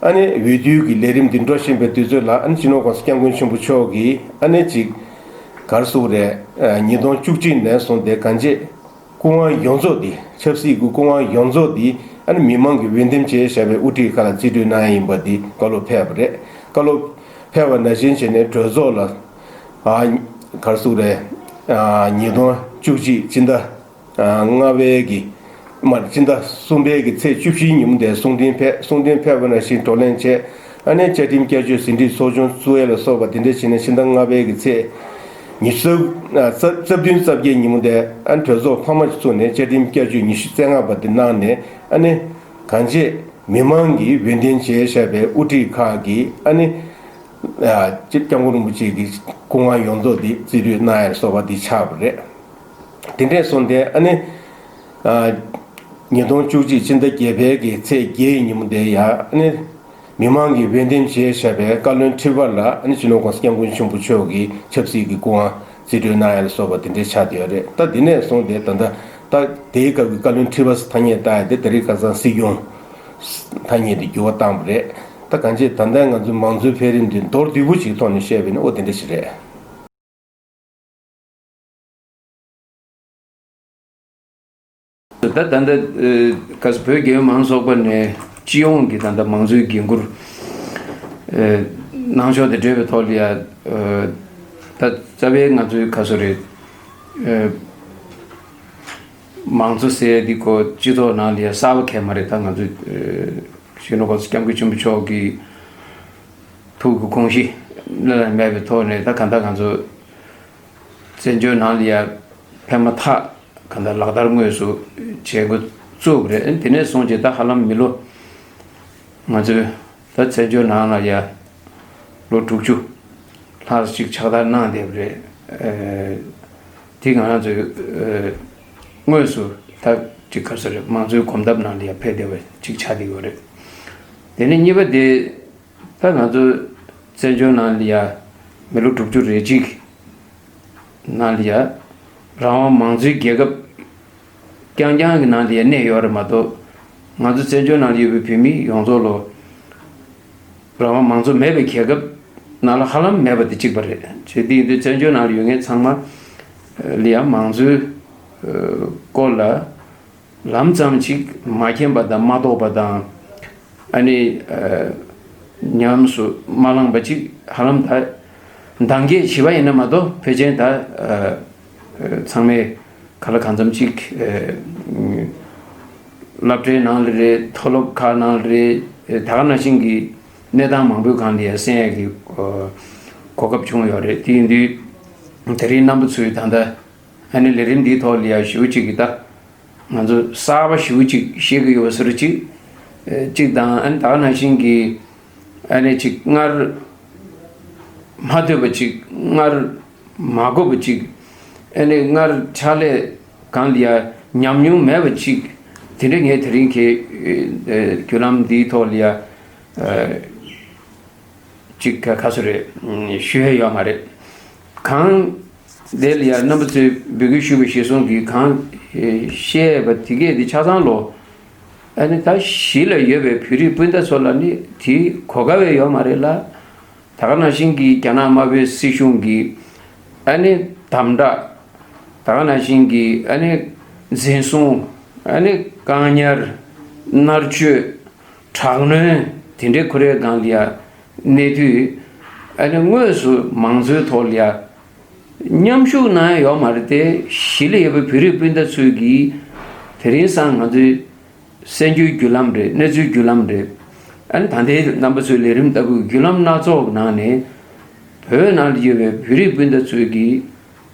ཨ་ནི་འོས་བསྡུའི་གི་ལས་རིམ་འདི་འགྲོ་བཞིན་པའི་དུས་ཚོད་ལ་ཨ་ནི་སྤྱི་ནོར་༸གོང་ས་༸སྐྱབས་མགོན་ཆེན་པོ་མཆོག་གིས་ཨ་ནི་ཅིག་ག་རེ་ཟེར་དགོས་རེད། ཉིས་སྟོང་བཅུ་གཅིག་ནས་བཟུང་སྟེ་གང་ཅི་སྐུ་དབང་ཡོངས་རྫོགས་འདི་ཆབ་སྲིད་ཀྱི་སྐུ་དབང་ཡོངས་རྫོགས་འདི་ཨ་ནི་མི་མང་གིས་འོས་འདེམས་བྱས་བཞག་པའི་དབུ་ཁྲིད་ཁག་ལ་རྩིས་སྤྲོད་གནང་ཡ་ཡིན་པ་འདི་བཀའ་སློབ་ཕེབས་པ་རེད། བཀའ་སློབ་ཕེབས་པ་ནང་བཞིན་བྱས་ནས་གྲོས་ཚོགས་ལ་ཨ་ག་རེ་ཟེར་དགོས་རེད། ཉིས་སྟོང་བཅུ་གཅིག་སྤྱི་ཟླ། ལྔ་པའི་གི་མ་སྤྱི་ཟླ་གསུམ་པའི་གི་ཚེས་བཅུ་བཞིའི་ཉིན་མོ་དེར་གསུང་འཕྲིན་ཕེབས། གསུང་འཕྲིན་ཕེབས་པ་ནང་བཞིན་བགྲོ་གླེང་བྱས། ཨ་ནི་བཅའ་ཁྲིམས་བསྐྱར་བཅོས་ཟིན་བྲིས་ཚོགས་ཆུང་བཙུགས་ཡས་ལ་སོགས་པ་དེ་འདྲ་བྱས་ནས་ཕྱི་ཟླ་ལྔ་པའི་གི་ཚེས་ཉི་ཤུ་རྩ་རྩ་བདུན་རྩ་བརྒྱད་ཉིན་མོ་དེར་ཨ་ནི་གྲོས་ཚོགས་འཕར་མ་ཞིག་བཙུགས་ནས་བཅའ་ཁྲིམས་བསྐྱར་བཅོས་ཉི་ཤུ་རྩ་ལྔ་པ་དེ་གནང་ནས་ཨ་ནི་གང་ཅི་མི་མང་གིས་འོས་འདེམས་བྱས་བཞག་པའི་དབུ་ཁྲིད་ཁག་གིས་ཨ་ནི་སྐྱབས་མགོན་རིན་པོ་ཆེ་གི་སྐུ་དབང་ཡོངས་རྫོགས་དེ་རྩིས་སྤྲོད་གནང་ཡས་ལ་སོགས་པ་དེ་ཆགས་པ་རེད། དེ་འདྲས་སོང་སྟེ་ཨ་ནི། ཉིས་སྟོང་བཅུ་གཅིག་སྤྱི་ཟླ་བརྒྱད་པའི་གི་ཚེས་བརྒྱད་ཉིན་མོ་དེ་ཡང་ཨ་ནི། མི་མང་གིས་འོས་འདེམས་བྱས་བཞག་པའི་བཀའ་བློན་ཁྲི་པ་ལ་ཨ་ནི་སྤྱི་ནོར་༸གོང་ས་༸སྐྱབས་མགོན་ཆེན་པོ་མཆོག་གིས་ཆབ་སྲིད་ཀྱི་སྐུ་དབང་རྩིས་སྤྲོད་གནང་ཡ་ལ་སོགས་པ་དེ་འདྲས་ཆགས་བསྡད་ཡོད་རེད། ད་དེ་ནས་བཟུང་སྟེ་ད་ལྟ་ད་དེའི་སྐབས་ཀྱི་བཀའ་བློན་ཁྲི་པ་ཐ་སྙད་བཏགས་ཡ་དེ་ད་རེས་ཁ་སང་སྲིད་སྐྱོང་ཐ་སྙད་དེ་འགྱུར་བ་བཏང་བ་རེད། ད་གང་ཅི་ད་ལྟ་ང་ཚོའི་མང་གཙོའི་འཕེལ་རིམ་འདི་མདོར་བསྡུས་པོ་ཅིག་ཐོག་ནས་བཤད་པ་ཡིན་ན་ཨོ་དེ་འདྲ་ཞིག་རེད། ད་ད་ལྟ་ག་ས་བོད་རྒྱལ་ཡོངས་མང་གཙོ་ཚོགས་པ་ནས་སྤྱི་ཡོངས་ཀྱི་ད་ལྟ་མང་གཙོའི་འགན་འཁུར་གནང་ཕྱོགས་དེ་འབྲེལ་བའི་ཐོག་ལ་ཡ། ད་རྩ་བའི་ང་ཚོའི་ག་ས་རེད། མང་གཙོ་ཟེར་ཡ་འདི་ཁོ་སྤྱི་ཚོགས་ནང་ལ་ཡ་གསར་པ་གང་མ་རེད། ད་ང་ཚོའི་སྤྱི་ནོར་༸གོང་ས་༸སྐྱབས་མགོན་ཆེན་པོ་མཆོག་གི་ཐུགས་ཀྱི་དགོངས་གཞི་བླ་ན་མེད་པའི་ཐོག་ནས་ད་གང་ལྟར་ང་ཚོ་བཙན་བྱོལ་ནང་ལ་ཡ་ཕན་མ་ཐག་གང་ལྟར་ལག་བསྟར་དངོས་སུ་བྱེད་འགོ་བཙུགས་པ་རེད། དེ་ནས་བཟུང་བྱས་ད་ཧ་ལམ་མི་ལོ་ང་ཚོའི་ད་བཙན་བྱོལ་ནང་ལ་ཡ་ལོ་དྲུག་ཅུ་ལྷག་ཅིག་ཕྱག་བསྟར་གནང་བསྡད་པ་རེད། དེ་ང་རང་ཚོའི་དངོས་སུ་ད་ཅིག་ག་རེ་ཟེར་རེད། མང་གཙོའི་གོམ་སྟབས་ནང་ལ་ཡང་ཕེབས་བསྡད་པ་ཅིག་ཆགས་བསྡད་ཡོད་རེད། དེ་ནས་གཉིས་པ་དེ། ད་ང་ཚོ་བཙན་བྱོལ་ནང་ལ་ཡ་མི་ལོ་དྲུག་ཅུ་རེ་གཅིག་ནང་ལ་ཡ་རང་དབང་མང་གཙོའི་རྒྱལ་ཁབ་རྐྱང་རྐྱང་གི་ནང་ལ་ཡ་གནས་ཡོད་རེད་མ་གཏོགས། ང་ཚོ་བཙན་བྱོལ་ནང་ལ་ཡོད་པའི་བོད་མི་ཡོངས་རྫོགས་ལོ་རང་དབང་མང་གཙོ་མེད་པའི་རྒྱལ་ཁབ་ནང་ལ་ཧ་ལམ་མེད་པ་དེ་གཅིག་པ་རེད། བྱས་དེ་ཡིན་དུས་བཙན་བྱོལ་ནང་ལ་ཡོད་མཁན་ཚང་མ་ལ་ཡ་མང་གཙོའི་སྐོར་ལ་ལམ་ཙམ་ཅིག་མ་མཁྱེན་པ་དང་མ་རྟོགས་པ་དང་། ཨ་ནི་ཉམས་སུ་མ་བླངས་པ་ཅིག་ཧ་ལམ་ད་འདང་སྐད་བྱེད་པ་ཡིན་ན་མ་གཏོགས། ཕལ་ཆེར་ད་ཚང་མས་ག་ལ་གང་འཚམ་ཅིག་སློབ་གྲྭའི་ནང་ལ་རེད། མཐོ་སློབ་ཁག་ནང་ལ་རེད། ད་ག་ནང་བཞིན་གྱི་གནས་སྟངས་མང་པོའི་སྒང་ལ་ཡང་གསན་ཡས་ཀྱི་གོ་སྐབས་བྱུང་ཡོད་རེད། དེ་ཡིན་དུས་དེ་རིང་རྣམ་པ་ཚོས་ད་ལྟ་ཨ་ནི་ལས་རིམ་འདིའི་ཐོག་ལ་ཡང་ཞེ་པོ་ཅིག་གི་ད་ང་ཚོ་གསར་པ་ཞེ་པོ་ཅིག་ཤེས་ཀྱི་ཡོད་པ་བཟོ་འདྲ་ཅིག་ཅིག་དང་། ཨ་ནི་ད་ག་ནང་བཞིན་གྱི་ཨ་ནི་ཅིག་སྔར་མ་ཐོས་པ་ཅིག་སྔར་མ་གོ་བ་ཅིག་ཨ་ནི་སྔར་ཕྱག་ལས་སྒང་ལ་ཡ་ཉམས་མྱོང་མེད་པ་ཅིག་དེ་འདྲ་ངས་དེ་རིང་གི་བརྒྱུད་ལམ་འདིའི་ཐོག་ལ་ཡ་ཅིག་ག་ག་ཚོད་རེད། ཞུ་ཡས་ཡོད་མ་རེད། གང་དེ་ལ་ཡ་རྣམ་པ་ཚོས་འབོད་སྐུལ་ཞུས་པ་གཞིར་བཟུང་གིས་གང་བཤད་པ་དེ་གས་དེ་ཆ་ཚང་ལོ། ཨ་ནི་ད་གཞི་ལ་ཡོད་པའི་བོད་རིགས་སྤུན་ཟླ་ཚོ་ལ་ནི་དེའི་གོ་སྐབས་ཡོད་མ་རེད་ལ། ད་ག་ནང་བཞིན་གྱི་རྒྱ་ནག་དམར་པོའི་སྲིད་གཞུང་གི་ཨ་ནི་དམ་དྲག་ད་ག་ནང་བཞིན་གྱི་ཨ་ནི་འཛིན་བཟུང་། ཨ་ནི་བཀག་ཉར། མནར་གཅོད། དྲག་གནོན་དེ་འདྲའི་ཁོ་རའི་སྒང་ལ་ཡ་གནས་དུས། ཨ་ནི་དངོས་སུ་མང་གཙོའི་ཐོག་ལ་ཡ་མཉམ་ཞུགས་གནང་ཡ་ཡོད་མ་རེད་དེ། གཞི་ལ་ཡོད་པའི་བོད་རིགས་སྤུན་ཟླ་ཚོས་ཀྱིས་དེ་རིང་སང་ང་ཚོའི་གསར་འགྱུར་བརྒྱུད་ལམ་རེད། གནས་ཚུལ་བརྒྱུད་ལམ་རེད། ཨ་ནི་ད་ལྟའི་རྣམ་པ་ཚོའི་ལས་རིམ་ལྟ་བུའི་བརྒྱུད་ལམ་སྣ་ཚོགས་ནང་ནས་བོད་ནང་ལ་ཡོད་པའི་བོད་རིགས་སྤུན་ཟླ་ཚོས་ཀྱིས་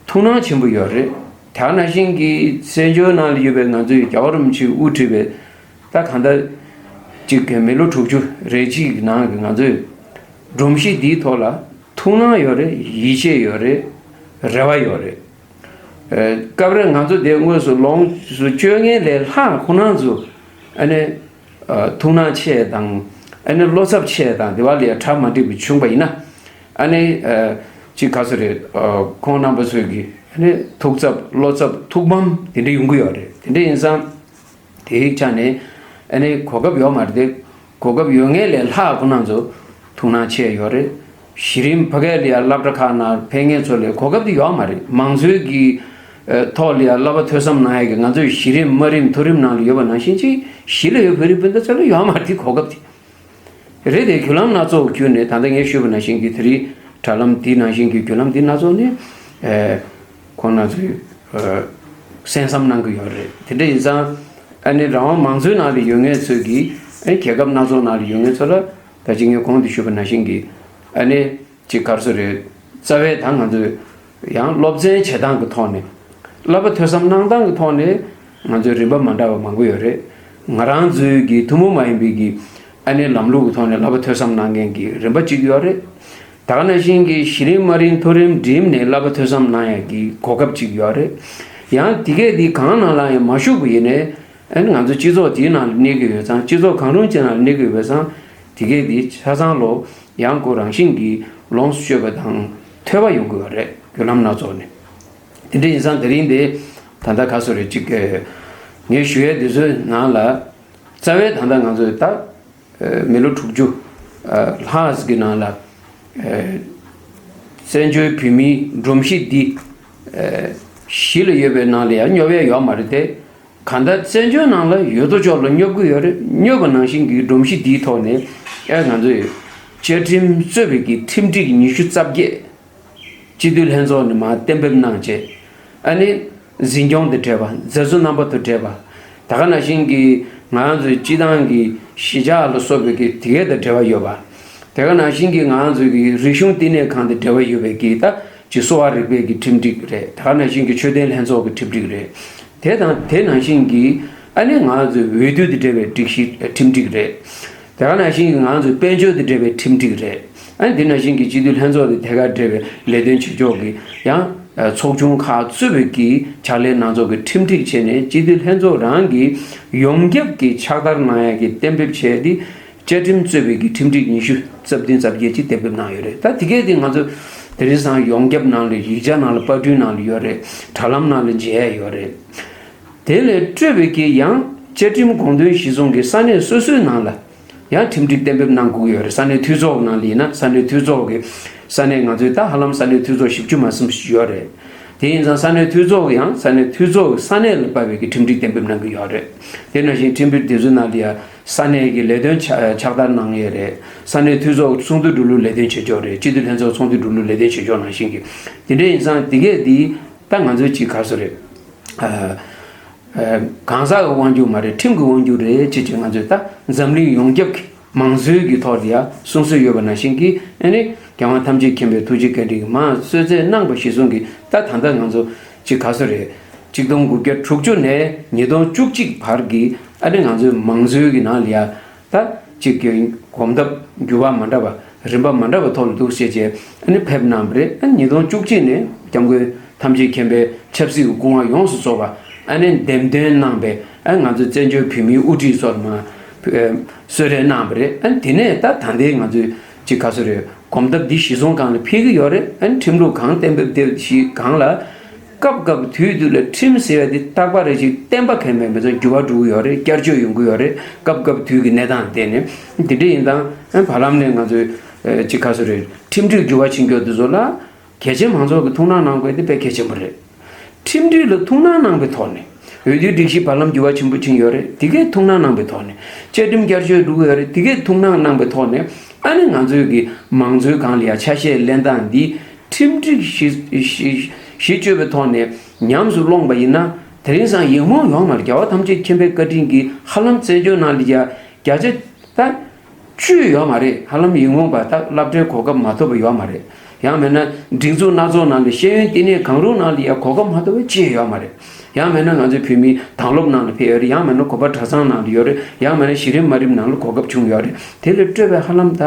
ཐུགས་སྣང་ཆེན་པོ་ཡོད་རེད། དེ་ནང་བཞིན་གྱི་བཙན་བྱོལ་ནང་ལ་ཡོད་པའི་ང་ཚོའི་རྒྱལ་བ་རིན་པོ་ཆེས་དབུ་ཁྲིད་པའི་ད་གང་ལྟར་ཅིག་གི་མི་ལོ་དྲུག་ཅུ་རེ་གཅིག་གི་ནང་གི་ང་ཚོའི་སྒྲོམ་གཞི་འདིའི་ཐོག་ལ་ཐུགས་སྣང་ཡོད་རེད། ཡིད་ཆེས་ཡོད་རེད། རེ་བ་ཡོད་རེད། ཨ། སྐབས་རེ་ང་ཚོ་དེ་དངོས་སུ་ལོངས་སུ་སྤྱོད་མཁན་ལས་ལྷག་ཁོ་རང་ཚོ་ཨ་ནི་ཨ་ཐུགས་སྣང་ཆེ་དང་། ཨ་ནི་བློ་འཚབ་ཆེ་དང་། དེ་བ་ལས་གྲ་མ་འགྲིག་པ་བྱུང་པ་ཡིན་ན། ཨ་ནི་ཨ་ཅིག་ག་ཚོད་རེད། ཨ་ཁོང་རྣམ་པ་ཚོས་ཀྱི་ཨ་ནི་ཐུགས་འཚབ་བློ་འཚབ་ཐུགས་ཕམ་དེ་འདྲ་ཡོང་གི་ཡོད་རེད། དེ་འདྲ་ཡིན་ཙང་། དེའི་ཆ་ནས་ཨ་ནི་གོ་སྐབས་ཡོད་མ་རེད་དེ། གོ་སྐབས་ཡོད་མཁན་ལས་ལྷག་ཁོ་རང་ཚོ་ཐུགས་སྣང་ཆེ་ཡོད་རེད། གཞི་རིམ་ཕ་གིར་ཡ་སློབ་གྲྭ་ཁག་ནང་ཕེབས་མཁན་ཚོ་ལས་གོ་སྐབས་དེ་ཡོད་མ་རེད། མང་གཙོའི་གི་ཨ་ཐོག་ལ་ཡ་བསླབ་པ་ཐོས་བསམ་གནང་ཡ་གི་ང་ཚོའི་གཞི་རིམ་དམའ་རིམ་མཐོ་རིམ་ནང་ལ་ཡོད་པ་ནང་བཞིན་ཅིག་གཞི་ལ་ཡོད་བོད་རིགས་སྤུན་ཟླ་ཚོ་ལ་ཡོད་མ་རེད་དེ་གོ་སྐབས་དེ། རེད་དེ། བརྒྱུད་ལམ་སྣ་ཚོགས་བརྒྱུད་ནས་ད་ལྟ་ངས་ཞུས་པ་ནང་བཞིན་གྱི་དེ་རིང་དྲ་ལམ་འདི་ནང་བཞིན་གྱི་བརྒྱུད་ལམ་འདི་སྣ་ཚོགས་ནས་ཨེ་ཁོང་རྣམ་ཚོས་ཨེ་གསན་བསམ་གནང་གི་ཡོད་རེད། དེ་འདྲ་ཡིན་ཙང་ཨ་ནི་རང་དབང་མང་གཙོའི་ནང་ལ་ཡོད་མཁན་ཚོས་ཀྱིས་ཨ་ནི་རྒྱལ་ཁབ་སྣ་ཚོགས་ནང་ལ་ཡོད་མཁན་ཚོ་ལ་ད་ཅི་ངས་གོང་དུ་ཞུས་པ་ནང་བཞིན་གྱི་ཨ་ནི་ཅིག་ག་རེ་ཟེར་རེད། རྩ་བའི་ད་ང་ཚོས་ཡང་སློབ་ཚན་བྱེད་སྟངས་ཀྱི་ཐོག་ནས། བསླབ་པ་ཐོས་བསམ་གནང་སྟངས་ཀྱི་ཐོག་ནས་ང་ཚོའི་རིམ་པ་མ་འདྲ་བ་མང་པོ་ཡོད་རེད། ང་རང་ཚོའི་གི་ཐུན་མོང་མ་ཡིན་པའི་གི་ཨ་ནི་ལམ་ལུགས་ཀྱི་ཐོག་ནས་བསླབ་པ་ཐོས་བསམ་གནང་མཁན་གྱི་རིམ་པ་གཅིག་ཡོད་རེད། ད་ག་ནང་བཞིན་གྱི་གཞི་རིམ་དམའ་རིམ་མཐོ་རིམ་འགྲིམས་ནས་བསླབ་པ་ཐོས་བསམ་གནང་ཡག་གི་གོ་སྐབས་གཅིག་ཡོད་རེད། ཡང་དེ་གས་དེ་གང་ནང་ལ་ཡང་མ་ཞུགས་པ་ཡིན་ནའི། ཨ་ནི་ང་ཚོ་སྤྱི་ཚོགས་དེའི་ནང་ལ་གནས་ཀྱི་ཡོད་ཙང་། སྤྱི་ཚོགས་གང་རུང་ཅིག་ནང་ལ་གནས་ཀྱི་ཡོད་པས་ཙང་། དེ་གས་དེ་ཆ་ཚང་ལོ་ཡང་ཁོ་རང་བཞིན་གྱིས་ལོངས་སུ་སྤྱོད་པ་དང་ཐོས་པ་ཡོང་གི་ཡོད་རེད། བརྒྱུད་ལམ་སྣ་ཚོགས་ནས། དེ་འདྲ་ཡིན་ཙང་དེ་རིང་དེ་ད་ལྟ་ག་ཚོད་རེད་ཅིག་གི་ངས་ཞུ་ཡས་དེ་ཚོའི་ནང་ལ། རྩ་བའི་ད་ལྟ་ང་ཚོས་ད་མི་ལོ་དྲུག་ཅུ་ལྷག་ཙམ་གྱི་ནང་ལ་བཙན་བྱོལ་བོད་མིའི་སྒྲོམ་གཞི་འདི་གཞི་ལ་ཡོད་པའི་ནང་ལ་ཡང་སྙོབ་ཡས་ཡོད་མ་རེད་དེ། གང་ལྟར་བཙན་བྱོལ་ནང་ལ་ཡོད་དོ་ཅོག་ལ་སྙོབ་ཀྱི་ཡོད་རེད། སྙོབ་པ་ནང་བཞིན་གྱི་སྒྲོམ་གཞི་འདིའི་ཐོག་ནས་ཨེ་ང་ཚོས་བཅའ་ཁྲིམས་གཙོས་པའི་གི་ཁྲིམས་སྒྲིག་ཉི་ཤུ་རྩ་བརྒྱད་སྤྱི་འཐུས་ལྷན་ཚོགས་ནས་མར་གཏན་འབེབས་གནང་བྱས། ཨ་ནི་འཛིན་སྐྱོང་དང་འབྲེལ་བ། མཛད་གཙོ་རྣམ་པ་དང་འབྲེལ་བ། ད་ག་ནང་བཞིན་གྱི་ང་རང་ཚོའི་སྤྱི་བཏང་གི་གཞིས་ཆགས་ལ་སོགས་པའི་གི་དེ་གས་དང་འབྲེལ་བ་ཡོད་པ། དེ་ག་ནང་བཞིན་གྱི་ང་རང་ཚོའི་གི་རིག་གཞུང་བསྟི་གནས་ཁང་དང་འབྲེལ་བ་ཡོད་པའི་གི་ད་ཅིག་གསོ་བ་རིག་པའི་གི་ཁྲིམས་སྒྲིག་རེད། དེ་ག་ནང་བཞིན་གྱི་ཆོས་ལྡན་ལྷན་ཚོགས་ཀྱི་ཁྲིམས་སྒྲིག་རེད། དེ་དང་དེ་ནང་བཞིན་གྱི་ཨ་ནི་ང་ཚོའི་འོས་བསྡུ་དང་འབྲེལ་བའི་སྒྲིག་གཞི་ཁྲིམས་སྒྲིག་རེད། དེ་ག་ནང་བཞིན་གྱི་ང་ཚོའི་དཔལ་འབྱོར་དང་འབྲེལ་བའི་ཁྲིམས་སྒྲིག་རེད། ཨ་ནི་དེ་ནང་བཞིན་གྱི་སྤྱི་འཐུས་ལྷན་ཚོགས་དང་དེ་ག་འབྲེལ་བའི་ལས་དོན་བྱེད་ཕྱོགས་ཀྱི་ཡང་ ཚོགས་ཆུང་ཁག་གཙོས་པའི་གི་ཕྱག་ལས་སྣ་ཚོགས་ཀྱི་ཁྲིམས་སྒྲིག་བྱས་ནས་སྤྱི་འཐུས་ལྷན་ཚོགས་རང་གི་ཡོངས་ཁྱབ་ཀྱི་ཕྱག་བསྟར་གནང་ཡ་གི་གཏན་འབེབས་བྱས་ཏེ། བཅའ་ཁྲིམས་གཙོས་པའི་གི་ཁྲིམས་སྒྲིག་ཉི་ཤུ་རྩ་བདུན་རྩ་བརྒྱད་ཅིག་གཏན་འབེབས་གནང་ཡོད་རེད། ད་དེ་གས་དེ་ང་ཚོ་དེ་རིང་སང་ཡོངས་ཁྱབ་ནང་ལ་ཡིག་ཆ་ནང་ལ་པར་སྐྲུན་ནང་ལ་ཡོད་རེད། དྲ་ལམ་ནང་ལ་མཇལ་ཡ་ཡོད་རེད། དེ་ལས་སྤྲོས་པའི་གི་ཡང་བཅའ་ཁྲིམས་དགོངས་དོན་གཞིར་བཟུང་གི་ས་གནས་སོ་སོའི་ནང་ལ་ཡང་ཁྲིམས་སྒྲིག་གཏན་འབེབས་གནང་དགོས་ཀྱི་ཡོད་རེད། ས་གནས་འཐུས་ཚོགས་ནང་ལ་ཡིན་ན་ས་གནས་འཐུས་ཚོགས་ཀྱི་ས་གནས་ང་ཚོའི་ད་ཧ་ལམ་ས་གནས་འཐུས་ཚོགས་བཞི་བཅུ་མ་ཟིན་པ་ཡོད་རེད། དེ་ཡིན་ཙང་ས་གནས་འཐུས་ཚོགས་ཀྱི་ཡང་ས་གནས་འཐུས་ཚོགས་ཀྱི་ས་གནས་ལ་དཔག་པའི་གི་ཁྲིམས་སྒྲིག་གཏན་འབེབས་གནང་གི་ཡོད་རེད། དེ་ནང་བཞིན་ཁྲིམས་སྒྲིག་དེ་ཚོའི་ནང་ལ་ཡང་ས་གནས་ཀྱི་ལས་དོན་ཕྱག་ཕྱག་བསྟར་གནང་ཡས་རེད། ས་གནས་འཐུས་ཚོགས་ཚོགས་འདུ་འགྲོ་ལུགས་ལས་དོན་བྱེད་ཕྱོགས་རེད། སྤྱི་འཐུས་ལྷན་ཚོགས་ཚོགས་འདུ་འགྲོ་ལུགས་ལས་དོན་བྱེད་ཕྱོགས་ནང་བཞིན་གྱི་དེ་འདྲ་ཡིན་ཙང་དེ་གས་འདི་ད་ང་ཚོའི་ཅིག་ག་རེ་ཟེར་དགོས་རེད། ཨ། ཨ། གང་ཟག་གི་དབང་སྒྱུར་མ་རེད། ཁྲིམས་ཀྱི་དབང་སྒྱུར་རེད་ཅེས་ཅེས་ང་ཚོས་ད་འཛམ་གླིང་ཡོངས་ཁྱབ་ཀྱི་མང་གཙོའི་གི་ཐོག་ལ་ཡ་གསུང་སྲོལ་ཡོད་པ་ནང་བཞིན་གྱི་ཨ་ནི་རྒྱལ་དབང་ཐམས་ཅད་མཁྱེན་པའི་ཐུགས་རྗེ་བཀའ་དྲིན་གྱིས་མར་གསོལ་སྩལ་གནང་བ་གཞིར་བཟུང་གིས་ད་ད་ལྟ་ང་ཚོ་ཅིག་ག་རེ་ཟེར་དགོས་རེད། ཆིག་སྟོང་དགུ་བརྒྱ་དྲུག་ཅུ་ནས་ཉིས་སྟོང་བཅུ་གཅིག་བར་གྱི་ཨ་ནི་ང་ཚོའི་མང་གཙོའི་གི་ནང་ལ་ཡ། ད་གཅིག་གི་གོམ་སྟབས་འགྱུར་བ་མ་འདྲ་བ་རིམ་པ་མ་འདྲ་བ་ཐོག་ལ་འདུག་བྱས་རྗེས་ཨ་ནི་ཕེབས་གནང་བ་རེད། ཨ་ནི་ཉིས་སྟོང་བཅུ་གཅིག་ནས་སྐྱབས་མགོན་ཐམས་ཅད་མཁྱེན་པའི་ཆབ་སྲིད་ཀྱི་སྐུ་དབང་ཡོངས་སུ་རྫོགས་པ་ཨ་ནི་འདེམས་ཐོན་གནང་བའི་ཨ་ང་ཚོའི་བཙན་བྱོལ་བོད་མིའི་དབུ་ཁྲིད་ཚོར་མ་གསོལ་རས་གནང་བ་རེད། ཨ་ནི་དེ་ནས་ད་ད་ལྟའི་ང་ཚོའི་ཅིག་ག་རེ་ཟེར་དགོས་རེད། གོམ་སྟབས་འདི་གཞི་བཟུང་སྒང་ལ་འཕེལ་གྱི་ཡོད་རེད། ཨ་ནི་ཁྲིམས་ལུགས་གང་གཏན་འབེབས་དེ་གཞི་སྒང་ལ། སྐབས་སྐབས་དུས་དུས་ལ་ཁྲིམས་ཟེར་བ་འདི་རྟག་པ་རེ་ཞིག་བརྟན་པ་གང་མེད་མི་ཚང་འགྱུར་བ་འགྲོ་གི་ཡོད་རེད། བསྐྱར་བཅོས་ཡོང་གི་ཡོད་རེད། སྐབས་སྐབས་དུས་ཀྱི་གནས་སྟངས་བལྟས་ནས་འདི་འདྲ་ཡིན་ཙང་ཨ་བར་ལམ་ནས་ང་ཚོས་ཅིག་ག་རེ་ཟེར་དགོས་རེད། ཁྲིམས་སྒྲིག་འགྱུར་བ་ཕྱིན་རྒྱུ་འདི་ཚོ་ལ་གལ་ཆེན་མང་ཚོགས་ཀྱིས་ཐུགས་སྣང་གནང་དགོས་དེ་དཔེ་གལ་ཆེན་པོ་རེད། ཁྲིམས་སྒྲིག་ལ་ཐུགས་སྣང་གནང་པའི་ཐོག་ནས་འོས་བསྡུའི་སྒྲིག་གཞི་བར་ལམ་འགྱུར་བ་ཆེན་པོ་ཕྱིན་ཡོད་རེད། དེ་གས་ཐུགས་སྣང་གནང་པའི་ཐོག་ནས་བཅའ་ཁྲིམས་བསྐྱར་བཅོས་འགྲོ་གི་ཡོད་རེད། དེ་གས་ཐུགས་སྣང་གནང་པའི་ཐོག་ནས་ཨ་ནི་ང་ཚོའི་གི་མང་གཙོའི་སྒང་ལ་ཡ་ཆ་ཤས་ལེན་སྟངས་འདི། ཁྲིམས་སྒྲིག་གཞི་གཞི་གཞི་བཅོས་པའི་ཐོག་ནས་ཉམས་སུ་སློང་པ་ཡིན་ན་དེ་རིང་སང་ཡིག་རྨོངས་ཡོང་མ་རེད། རྒྱལ་བ་ཐམས་ཅད་མཁྱེན་པའི་བཀའ་དྲིན་གྱིས་ཧ་ལམ་བཙན་བྱོལ་ནང་ལ་ཡ་བརྒྱ་ཆ་ད་བཅུ་ཡོད་མ་རེད། ཧ་ལམ་ཡིག་རྨོངས་པ་ད་སློབ་གྲྭའི་གོ་སྐབས་མ་ཐོབ་པ་ཡོད་མ་རེད། ཡང་མིན་ན་སྒྲིག་འཛུགས་སྣ་ཚོགས་ནང་ལ་ཤེས་ཡོན་བསྟི་གནས་གང་རུང་ནང་ལ་ཡ་གོ་སྐབས་མ་ཐོབ་པ་ཅི་ཡོད་མ་རེད། ཡང་མིན་ན་ང་ཚོའི་བོད་མིའི་དྭང་སློབ་ནང་ལ་ཕེབས་ཡོད་རེད། ཡང་མིན་ན་གོ་པ་གྲྭ་ཚང་ནང་ལ་ཡོད་རེད། ཡང་མིན་ན་གཞི་རིམ་མ་རིམ་ནང་ལ་གོ་སྐབས་བྱུང་ཡོད་རེད། དེ་ལས་སྤྲོས་པའི་ཧ་ལམ་ད་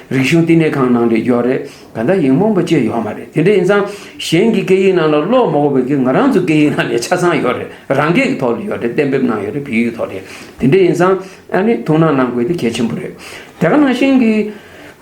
རིག་གཞུང་བསྟི་གནས་ཁང་ནང་ལ་ཡོད་རེད། གང་ལྟར་ཡིག་རྨོངས་པ་ཅི་ཡོད་མ་རེད། དེ་འདྲ་ཡིན་ཙང་གཞན་གྱི་སྐད་ཡིག་ནང་ལ་ཀློག་མ་དགོས་པའི་གི་ང་རང་ཚོའི་སྐད་ཡིག་ནང་ལ་ཆ་ཚང་ཡོད་རེད། རང་སྐད་ཀྱི་ཐོག་ལ་ཡོད་རེད། གཏན་འབེབས་གནང་ཡོད་རེད། བོད་ཡིག་གི་ཐོག་ལ། དེ་འདྲ་ཡིན་ཙང་ཨ་ནི་ཐུགས་སྣང་གནང་དགོས་དེ་གལ་ཆེན་པོ་རེད། དེ་ག་ནང་བཞིན་གྱི་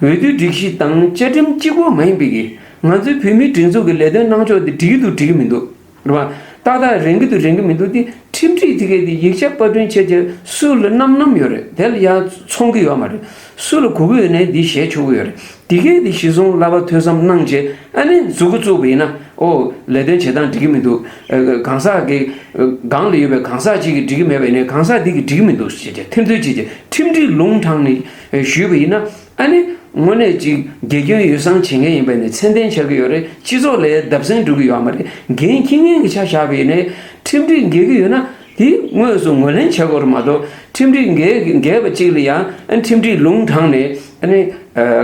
འོས་བསྡུའི་སྒྲིག་གཞི་དང་བཅའ་ཁྲིམས་གཅིག་པོ་མ་ཡིན་པའི་གི་ང་ཚོའི་བོད་མིའི་སྒྲིག་འཛུགས་ཀྱི་ལས་དོན་གནང་ཕྱོགས་དེ་འགྲིག་གི་འདུག་འགྲིག་གི་མི་འདུག་རེད་བ། ཏག་ཏག་རན་གྱི་འདུག་རན་གྱི་མི་འདུག་དེ་ཁྲིམས་སྒྲིག་དེ་གས་དེ་ཡིག་ཆ་པར་སྐྲུན་བྱས་རྗེས་སུ་ལ་བསྣམས་བསྣམས་ཡོད་རེད། དེ་ལ་ཡང་ཚོང་གི་ཡོད་མ་རེད། སུ་ལ་གོ་གི་ཡོད་ནའི་འདི་བཞེས་ཆོག་གི་ཡོད་རེད། དེ་གས་དེ་གཞི་བཟུང་བསླབ་པ་ཐོས་བསམ་གནང་བྱས་ཨ་ནི་མཛུབ་གུ་བཙུགས་པ་ཡིན་ན་ཨོ་ལས་དོན་བྱེད་སྟངས་འགྲིག་གི་མི་འདུག་ཨ་གང་ཟག་གི་ཨ་སྒང་ལ་ཡོད་པའི་གང་ཟག་གཅིག་གིས་འགྲིག་གི་མེད་པ་ཡིན་ནའི་གང་ཟག་འདི་གིས་འགྲིག་གི་མི་འདུག་ཟེར་བྱས་ཐེར་འདོན་བྱས་རྗེས་ཁྲིམས་སྒྲིག་ལུང་དྲངས་ནས་ཨ་ཞུས་པ་ཡིན་ན། ཨ་ནི་དངོས་གནས་ཅིག་དགེ་སྐྱོན་ཡོ་བསྲང་བྱེད་མཁན་ཡིན་པ་ནི་ཚད་ལྡན་ཆགས་ཀྱི་ཡོད་རེད། སྤྱི་ཚོགས་ལ་བརྡབ་གསིག་འགྲོ་གི་ཡོད་མ་རེད། འགན་འཁྱེར་མཁན་གྱི་ཆ་བཞག་པ་ཡིན་ནའི་ཁྲིམས་སྒྲིག་འགལ་གྱི་ཡོད་ན་དེ་དངོས་སུ་ངོས་ལེན་བྱེད་དགོས་རེད་མ་གཏོགས་ཁྲིམས་སྒྲིག་འགལ་འགལ་བ་གཅིག་ལ་ཡང་ཨ་ཁྲིམས་སྒྲིག་ལུང་དྲངས་ནས་ཨ་ནི་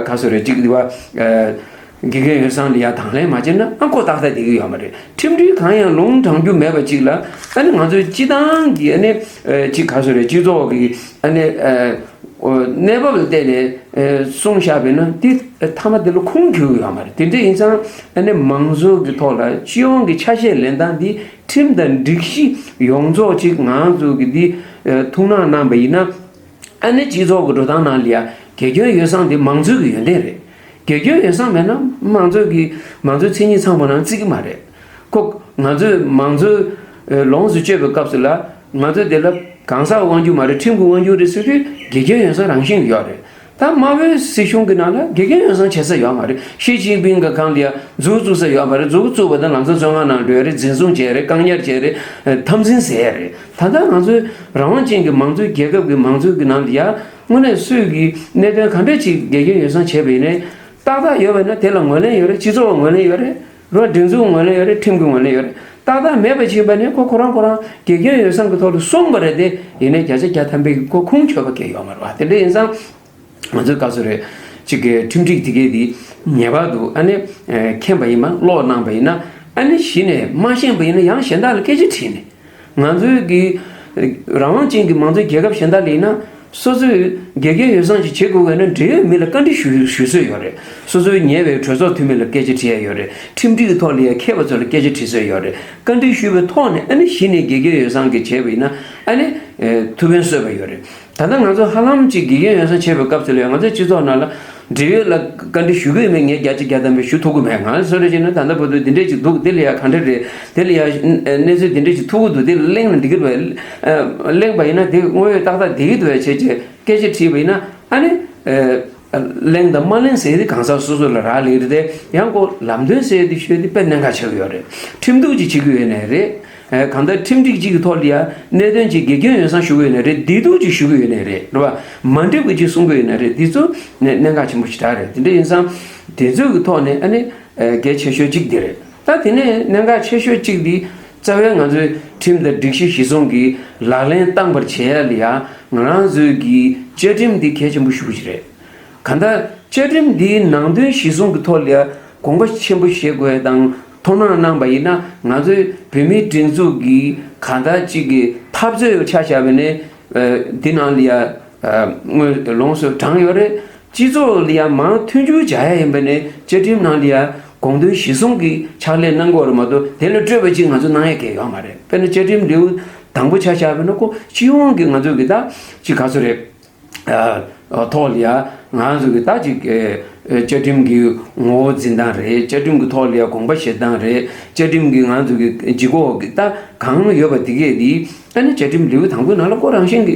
ག་སོ་རེད་ཅིག་དེ་བ་དགེ་སྐྱོན་ཡོ་བསྲང་ལ་ཡང་དང་ལེན་མ་བྱས་ན་ཨ་ཁོ་ཏག་ཏག་བསྡད་ཀྱི་ཡོད་མ་རེད། ཁྲིམས་སྒྲིག་གང་ཡང་ལུང་དྲང་རྒྱུ་མེད་པ་གཅིག་ལ་ཨ་ནི་ང་ཚོའི་སྤྱི་བཏང་གི་ཨ་ནི་ཅིག་ག་སོ་རེད་སྤྱི་ཚོགས་ཀྱི་ཨ་ནི། གནས་བབ་ལ་བལྟས་ནས་གསུངས་བཞག་པས་ན་འདི་མཐའ་མ་དེ་ལ་ཁུངས་འཁྱོལ་ཡོད་མ་རེད། དེ་འདྲ་ཡིན་ཙང་ཨ་ནི་མང་གཙོ་གི་ཐོག་ལ་སྤྱི་ཡོངས་ཀྱི་ཆ་ཤས་ལེན་སྟངས་འདི་ཁྲིམས་དང་སྒྲིག་གཞི་ཡོངས་རྫོགས་ཅིག་ང་ཚོ་གི་འདི་ཐུགས་སྣང་གནང་པ་ཡིན་ན་ཨ་ནི་སྤྱི་ཚོགས་ཀྱི་འགྲོ་སྟངས་ནང་ལ་ཡ་དགེ་སྐྱོན་ཡོ་བསྲང་འདི་མང་གཙོ་གི་ཡོན་ཏན་རེད། དགེ་སྐྱོན་ཡོ་བསྲང་མེད་ན་མང་གཙོ་གི་མང་གཙོའི་མཚན་ཉིད་ཚང་པ་ནང་བརྩི་གི་མ་རེད། ཁོ་ང་ཚོས་མང་གཙོའི་ལོངས་སུ་སྤྱོད་པའི་སྐབས་སུ་ལ་ང་ཚོས་དེ་ལ་གང་ཟག་དབང་སྒྱུར་མ་རེད། ཁྲིམས་ཀྱི་དབང་སྒྱུར་རེད་ཟེར་དུས་དགེ་སྐྱོན་ཡོ་བསྲང་རང་བཞིན་ཡོད་རེད། ད་དམར་པོའི་སྲིད་གཞུང་གི་ནང་ལ་དགེ་སྐྱོན་ཡོ་བསྲང་བྱེད་ས་ཡོད་མ་རེད། ཞི་ཅིན་ཕིང་གི་སྒང་ལ་ཡ་མཛུབ་བཙུགས་ས་ཡོད་མ་རེད། མཛུབ་བཙུགས་པ་དང་ལམ་སང་བཙོན་ཁང་ནང་འགྲོ་ཡ་རེད། འཛིན་བཟུང་བྱས་རེད། བཀག་ཉར་བྱས་རེད། འཐབ་འཛིང་ཟེར་ཡ་རེད། ད་ལྟ་ང་ཚོའི་རང་དབང་ཅན་གྱི་མང་གཙོའི་རྒྱལ་ཁབ་ཀྱི་མང་གཙོའི་གི་ནང་ལ་ཡ་དངོས་གནས་སུས་ཀྱི་གནད་དོན་ག་འདྲ་ཅིག་དགེ་སྐྱོན་ཡོ་བསྲང་བྱས་པ་ཡིན་ནའི་ཏག་ཏག་ཡོད་པ་ན་དེ་ལ་ངོས་ལེན་ཡོད་རེད། སྤྱི་ཚོགས་ངོས་ལེན་ཡོད་རེད། རོ་སྒྲིག་འཛུགས་ངོས་ལེན་ཡོད་རེད། ཁྲིམས་ཀྱི་ངོས་ལེན་ཡོད་རེད། ཏག་ཏག་མེད་པ་ཕྱིན་པ་ནི་ཁོ་ཁོ་རང་ཁོ་རང་དགེ་སྐྱོན་ཡོ་བསྲང་གི་ཐོག་ལ་གསུངས་པ་རེད་དེ། ཡིན་ནའི་བརྒྱ་ཆ་བརྒྱ་ཐམ་པའི་ཁོ་ཁུངས་འཁྱོལ་བ་གང་ཡོད་མ་རེད་བ། དེ་འདྲ་ཡིན་ཙང་ང་ཚོས་ག་ཚོད་རེད་ཅིག་གི་ཁྲིམས་སྒྲིག་དེ་གས་དེ་ངེས་པར་དུ་ཨ་ནི་མཁྱེན་པ་ཡིན་ན་ཀློག་གནང་པ་ཡིན་ན་ཨ་ནི་གཞི་ནས་མ་ཤེས་པ་ཡིན་ན་ཡང་གཞན་དག་ལ་སྐད་ཆ་དྲིས་ནས། ང་ཚོའི་གི་རང་དབང་ཅན་གྱི་མང་གཙོའི་རྒྱལ་ཁབ་གཞན་དག་ལ་ཡིན་ན་ སོ་སོས་དགེ་རྒན་ཡོ་བསྲང་ཅིག་བྱེད་དགོས་པ་ཡིན་ན། འབྲེལ་ཡོད་མི་ལ་བཀའ་འདྲི་ཞུ་ཞུ་སྲོལ་ཡོད་རེད། སོ་སོའི་ཉེ་བའི་གྲོས་ཚོགས་འཐུས་མི་ལ་སྐད་ཆ་དྲི་ཡ་ཡོད་རེད། ཁྲིམས་སྒྲིག་གི་ཐོག་ལ་ཡ་མཁས་པ་ཚོ་ལ་སྐད་ཆ་དྲི་སྲོལ་ཡོད་རེད། བཀའ་འདྲི་ཞུས་པའི་ཐོག་ནས་ཨ་ནི་གཞི་ནས་དགེ་རྒན་ཡོ་བསྲང་གིས་བྱས་པ་ཡིན་ན་ཨ་ནི་ཐུགས་ཕན་གསོས་པ་ཡོད་རེད། ད་ལྟ་ང་ཚོ་ཧ་ལམ་ཅིག་དགེ་རྒན་ཡོ་བསྲང་བྱེད་པའི་སྐབས་སུ་ལ་ཡ་ང་ཚོའི་སྤྱི་ཚོགས་ནང་ལ་འབྲེལ་ཡོད་ལ་བཀའ་འདྲི་ཞུ་གི་ཡོད་མེད་ངས་བརྒྱ་ཆ་བརྒྱ་ཐམ་པ་ཞུ་ཐུབ་ཀྱི་མེད། ང་ཚོ་རེ་བྱས་ན་ད་ལྟ་བར་དུ་འདི་འདྲས་ཅིག་འདུག་འདི་ལ་ཡ་ག་འདྲ་རེད། དེ་ལ་ཡ་གནས་ཚུལ་འདི་འདྲས་ཅིག་ཐུག་གི་འདུག་འདི་གླེང་ན་འགྲིག་གི་རེད། གླེང་པ་ཡིན་ན་དེ་དངོས་ཡོད་ཏག་ཏག་བསྡད་ཀྱི་འདུག་བས་བྱས་རྗེས་སྐད་ཆ་དྲིས་པ་ཡིན་ན་ཨ་ནི། གླེང་དང་མ་གླེང་ཟེར་དེ་གང་ཟག་སོ་སོ་ལ་རག་ལས་རེད་དེ། ཡང་ཁོ་ལམ་སྟོན་ཟེར་དེ་ཤོད་དེ་དཔེ་གནད་འགག་ཆགས་ཀྱི་ཡོད་རེད། ཁྲིམས་གཏུག་ཅིག་བྱེད་ཀྱི་ཡོད་ནའི་རེད། གང་ལྟར་ཁྲིམས་སྒྲིག་ཅིག་གི་ཐོག་ལ་ཡ་གནད་དོན་ཅིག་དགེ་སྐྱོན་ཡོ་བསྲང་ཞུ་གི་ཡོད་ནའི་རེད། བདེ་སྡུག་ཅིག་ཞུ་གི་ཡོད་ནའི་རེད། རེད་བ། མ་འགྲིག་པ་ཅིག་གསུང་གི་ཡོད་ནའི་རེད། དེ་ཚོ་གནད་གནད་འགག་ཆེན་པོ་ཞིག་རེད། དེ་འདྲ་ཡིན་ཙང་དེ་ཚོའི་གི་ཐོག་ནས་ཨ་ནི་གལ་ཆེ་ཤོས་གཅིག་དེ་རེད། ད་དེ་ནས་གནད་འགག་ཆེ་ཤོས་གཅིག་དེ་རྩ་བའི་ང་ཚོའི་ཁྲིམས་དང་སྒྲིག་གཞི་གཞི་བཟུང་གི་ལག་ལེན་བསྟར་བར་བྱེད་ཡ་ལ་ཡ་ང་རང་ཚོའི་གི་བཅའ་ཁྲིམས་དེ་གལ་ཆེན་པོ་ཞེ་པོ་ཅིག་རེད། གང་ལྟར་བཅའ་ཁྲིམས་འདིའི་ནང་དོན་གཞི་བཟུང་གི་ཐོག་ལ་ཡ་དགོངས་པ་ཆེན་པོ་བཞེས་དགོས་དང་ཐུགས་སྣང་གནང་པ་ཡིན་ན། ང་ཚོའི་བོད་མིའི་སྒྲིག་འཛུགས་ཀྱི་གང་ལྟར་གཅིག་གི་འཐབ་རྩོད་ཆ་བཞག་པ་ཡིན་ན་འདི་ནང་ལ་ཡ་དངོས་ལོངས་སུ་དྲངས་ཡོད་རེད། སྤྱི་ཚོགས་ལ་ཡ་མང་མཐུན་འགྱུར་བྱ་ཡ་ཡིན་པ་ནས་བཅའ་ཁྲིམས་ནང་ལ་ཡ་དགོངས་དོན་གཞི་བཟུང་གི་ཕྱག་ལས་གནང་དགོས་རེད་མ་གཏོགས་དེ་ལས་སྤྲོས་པ་ཅིག་ང་ཚོ་གནང་ཡ་གལ་ཡོད་མ་རེད། དཔེར་ན་བཅའ་ཁྲིམས་ལེའུ་དང་པོ་ཆ་བཞག་པ་ཡིན་ན་ཁོ་སྤྱི་ཡོངས་ཀྱི་ང་ཚོ་གི་ད་ཅིག་ག་ཚོད་རེད། ཐོག་ལ་ཡ་ང་ཚོ་གི་ད་ཅིག་བཅའ་ཁྲིམས་ཀྱི་ངོ་བོ་འཛིན་སྟངས་རེད། བཅའ་ཁྲིམས་ཀྱི་ཐོག་ལ་ཡ་དགོངས་པ་བཞེས་སྟངས་རེད། བཅའ་ཁྲིམས་ཀྱི་ང་ཚོ་གི་ལྗིད་ཁོག་གི་ད་གང་ཡོད་པ་དེ་གས་དེ་ཨ་ནི་བཅའ་ཁྲིམས་ལེའུ་དང་པོའི་ནང་ལ་ཁོ་རང་བཞིན་གྱི་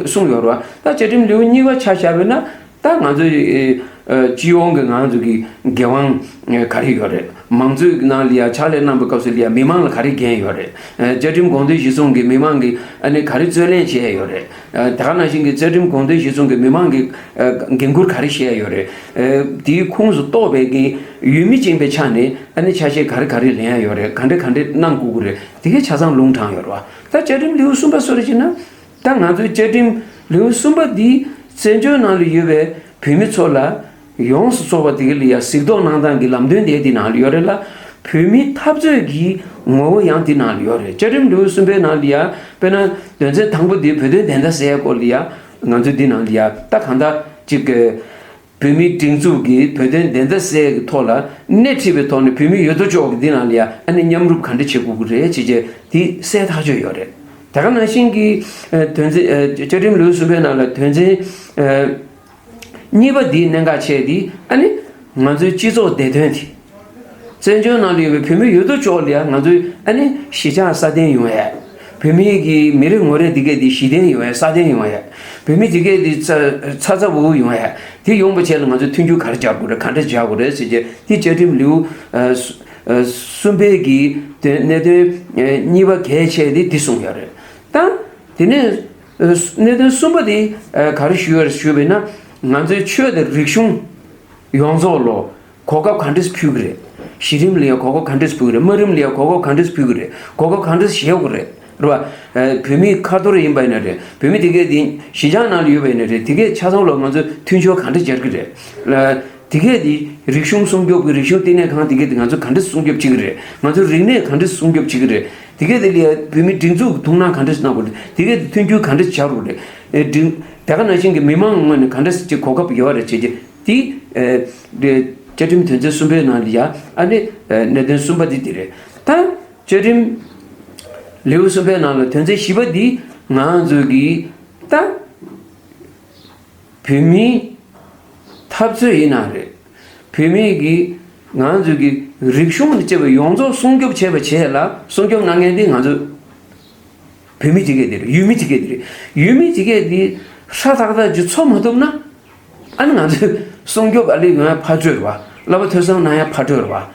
གསུངས་ཡོད་རེད་བ། ད་བཅའ་ཁྲིམས་ལེའུ་གཉིས་པ་ཆ་བཞག་པ་ཡིན་ན། ད་ང་ཚོའི་སྤྱི་ཡོངས་ཀྱི་ང་ཚོ་གི་འགན་དབང་ག་རེ་ཡོད་རེད། མང་གཙོའི་ནང་ལ་ཡ་ཕྱག་ལས་གནང་བའི་སྐབས་སུ་ལ་ཡ་མི་མང་ལ་ག་རེ་འགན་ཡོད་རེད། བཅའ་ཁྲིམས་དགོངས་དོན་གཞི་བཟུང་གི་མི་མང་གི་ཨ་ནི་ག་རེ་རྩོད་ལེན་བྱས་ཡོད་རེད། དེ་ག་ནང་བཞིན་གྱི་བཅའ་ཁྲིམས་དགོངས་དོན་གཞི་བཟུང་གི་མི་མང་གི་འགན་འཁུར་ག་རེ་བཞེས་ཡོད་རེད། དེའི་ཁོངས་སུ་གཏོགས་པའི་གི་འོས་མི་བཅས་པའི་ཆ་ནས་ཨ་ནི་ཆ་ཤས་ག་རེ་ག་རེ་ལེན་ཡ་ཡོད་རེད། ག་འདྲ་ག་འདྲ་གནང་དགོས་ཀྱི་རེད། དེ་གའི་ཆ་ཚང་ལུང་དྲངས་ཡོད་རེད་བ། ད་བཅའ་ཁྲིམས་ལེའུ་གསུམ་པ་སོ་རེ་བྱས་ན། ད་ང་ཚོའི་བཅའ་ཁྲིམས་ལེའུ་གསུམ་པ་འདིས་བཙན་བྱོལ་ནང་ལ་ཡོད་པའི་བོད་མི་ཚོ་ལ་ཡོངས་སུ་རྫོགས་པ་དེ་ག་ལ་ཡ་གཟིགས་རྟོག་གནང་སྟངས་ཀྱི་ལམ་སྟོན་དེ་དེ་ནང་ལ་ཡོད་རེད་ལ། བོད་མིའི་འཐབ་རྩོད་ཀྱི་ངོ་བོ་ཡང་དེ་ནང་ལ་ཡོད་རེད། བཅའ་ཁྲིམས་ལེའུ་གསུམ་པའི་ནང་ལ་ཡ་དཔེར་ན་དོན་ཚན་དང་པོ་དེ་བོད་དོན་བདེན་མཐའ་གསལ་སྐོར་ལ་ཡ་ང་ཚོས་འདི་ནང་ལ་ཡ་ད་གང་ལྟར་ཅིག་གི་བོད་མིའི་སྒྲིག་འཛུགས་ཀྱིས་བོད་དོན་བདེན་མཐའ་གསལ་གྱི་ཐོག་ལ་སྣེ་ཁྲིད་པའི་ཐོག་ནས་བོད་མི་ཡོད་དོ་ཅོག་གི་འདི་ནང་ལ་ཡ་ཨ་ནི་མཉམ་རུབ་ག་འདྲ་བྱེད་དགོས་ཀྱི་རེད་ཅེས་བྱས་དེ་གསལ་ཐག་ཆོད་ཡོད་རེད། དེ་ག་ནང་བཞིན་གྱི་དོན་ཚན་བཅའ་ཁྲིམས་ལེའུ་གསུམ་པའི་ནང་ལ་དོན་ཚན་གཉིས་པ་འདིའི་གནད་འགག་ཆེ་འདི་ཨ་ནི་ང་ཚོའི་སྤྱི་ཚོགས་བདེ་དོན་དེ། བཙན་བྱོལ་ནང་ལ་ཡོད་པའི་བོད་མི་ཡོད་དོ་ཅོག་ལ་ཡང་ང་ཚོའི་ཨ་ནི་གཞིས་ཆགས་སྲ་བརྟན་ཡོང་ཡ། བོད་མི་གི་མི་རེ་ངོ་རེ་འདི་གས་འདི་གཞི་རྟེན་ཡོང་ཡ་སྲ་བརྟན་ཡོང་ཡ། བོད་མི་འདི་གས་འདི་ཚ་ཚ་ཚ་འུར་འུར་ཡོང་ཡ། དེ་ཡོང་བ་བྱས་ལ་ང་ཚོས་མཐུན་འགྱུར་ག་རེ་སྦྱར་དགོས་རེད་ག་འདྲ་སྦྱར་དགོས་རེད་ཟེར་རྗེས་དེ་བཅའ་ཁྲིམས་ལེའུ་གསུམ་པའི་གི་དོན་གནད་དོན་གཉིས་པ་གལ་ཆེ་དེ་འདི་གསུངས་ཡོད་རེད། ད་དེ་ནས་གནད་དོན་གསུམ་པ་དེ་ག་རེ་ཞུ་ཡོད་རེད་ཞུས་པས་ན་ང་ཚོའི་ཆོས་དང་རིག་གཞུང་ཡོངས་རྫོགས་ལོ། གོ་སྐབས་ག་འདྲས་ཕུལ་གི་རེད། གཞི་རིམ་ལ་ཡང་གོ་སྐབས་ག་འདྲས་ཕུལ་གི་རེད། དམའ་རིམ་ལ་ཡང་གོ་སྐབས་ག་འདྲས་ཕུལ་གི་རེད། གོ་སྐབས་ག་འདྲས་བཞེས་དགོས་རེད། རེད་བ། བོད་མིའི་ཁ་ཐོར་ཡིན་པ་ཡིན་ན་རེད། བོད་མི་དེ་གས་དེ་གཞིས་ཆགས་ནང་ལ་ཡོད་པ་ཡིན་ན་རེད། དེ་གས་ཆ་ཚང་ལ་ང་ཚོས་མཐུན་སྦྱོར་ག་འདྲས་སྦྱར་གི་རེད། དེ་གས་དེ་རིག་གཞུང་སྲུང་སྐྱོབ་ཀྱི་རིག་གཞུང་བསྟི་གནས་ཁང་དེ་གས་དེ་ང་ཚོས་ག་འདྲས་སྲུང་སྐྱོབ་བྱེད་ཀྱི་རེད། ང་ཚོས་རིག་གནས་ག་འདྲས་སྲུང་སྐྱོབ་བྱེད་ཀྱི་རེད། དེ་གས་དེ་ལ་བོད་མིའི་སྒྲིག་འཛུགས་ཀྱི་ཐུགས་སྣང་ག་འདྲས་གནང་དགོས་རེད། དེ་གས་དེ་མཐུན་འགྱུར་ག་འདྲས་བྱ་དགོས་རེད། སྒྲིག་དེ་ག་ནང་བཞིན་གྱི་མི་མང་ངོས་ནས་ག་འདྲས་ཀྱི་གོ་སྐབས་ཡོད་རེད་བྱས་རྗེས། དེ། ཨེ། བཅའ་ཁྲིམས་དོན་ཚན་གསུམ་པའི་ནང་ལ་ཡ་ཨ་ནི་གནད་དོན་གསུམ་པ་འདི་འདི་རེད། ད་བཅའ་ཁྲིམས་ལེའུ་གསུམ་པའི་ནང་ལ་དོན་ཚན་བཞི་པ་འདི་ང་ཚོ་གི་ད་བོད་མིའི་འཐབ་རྩོད་ཡིན་ན་རེད། བོད་མི་གི་ང་ཚོ་གི་རིག་གཞུང་ལ་བཅས་པ་ཡོངས་རྫོགས་སྲུང་སྐྱོབ་བྱེད་པ་བྱས་ལ་སྲུང་སྐྱོབ་གནང་མཁན་འདི་ང་ཚོ། བོད་མི་དེ་གས་དེ་རེད། ཡུལ་མི་དེ་གས་དེ་རེད། ཡུལ་མི་དེ་གས་དེ་ཧྲ་ཐག་ཐག་ཅིག་འཚོ་མ་ཐུབ་ན། ཨ་ནི་ང་ཚོས་སྲུང་སྐྱོབ་ཨ་ལས་ཡོང་ཡ་ཕར་སྤྲོད་རེད་བ། གླ་པ་ཐོས་བསམ་གནང་ཡ་ཕར་སྤྲོད་རེད་བ།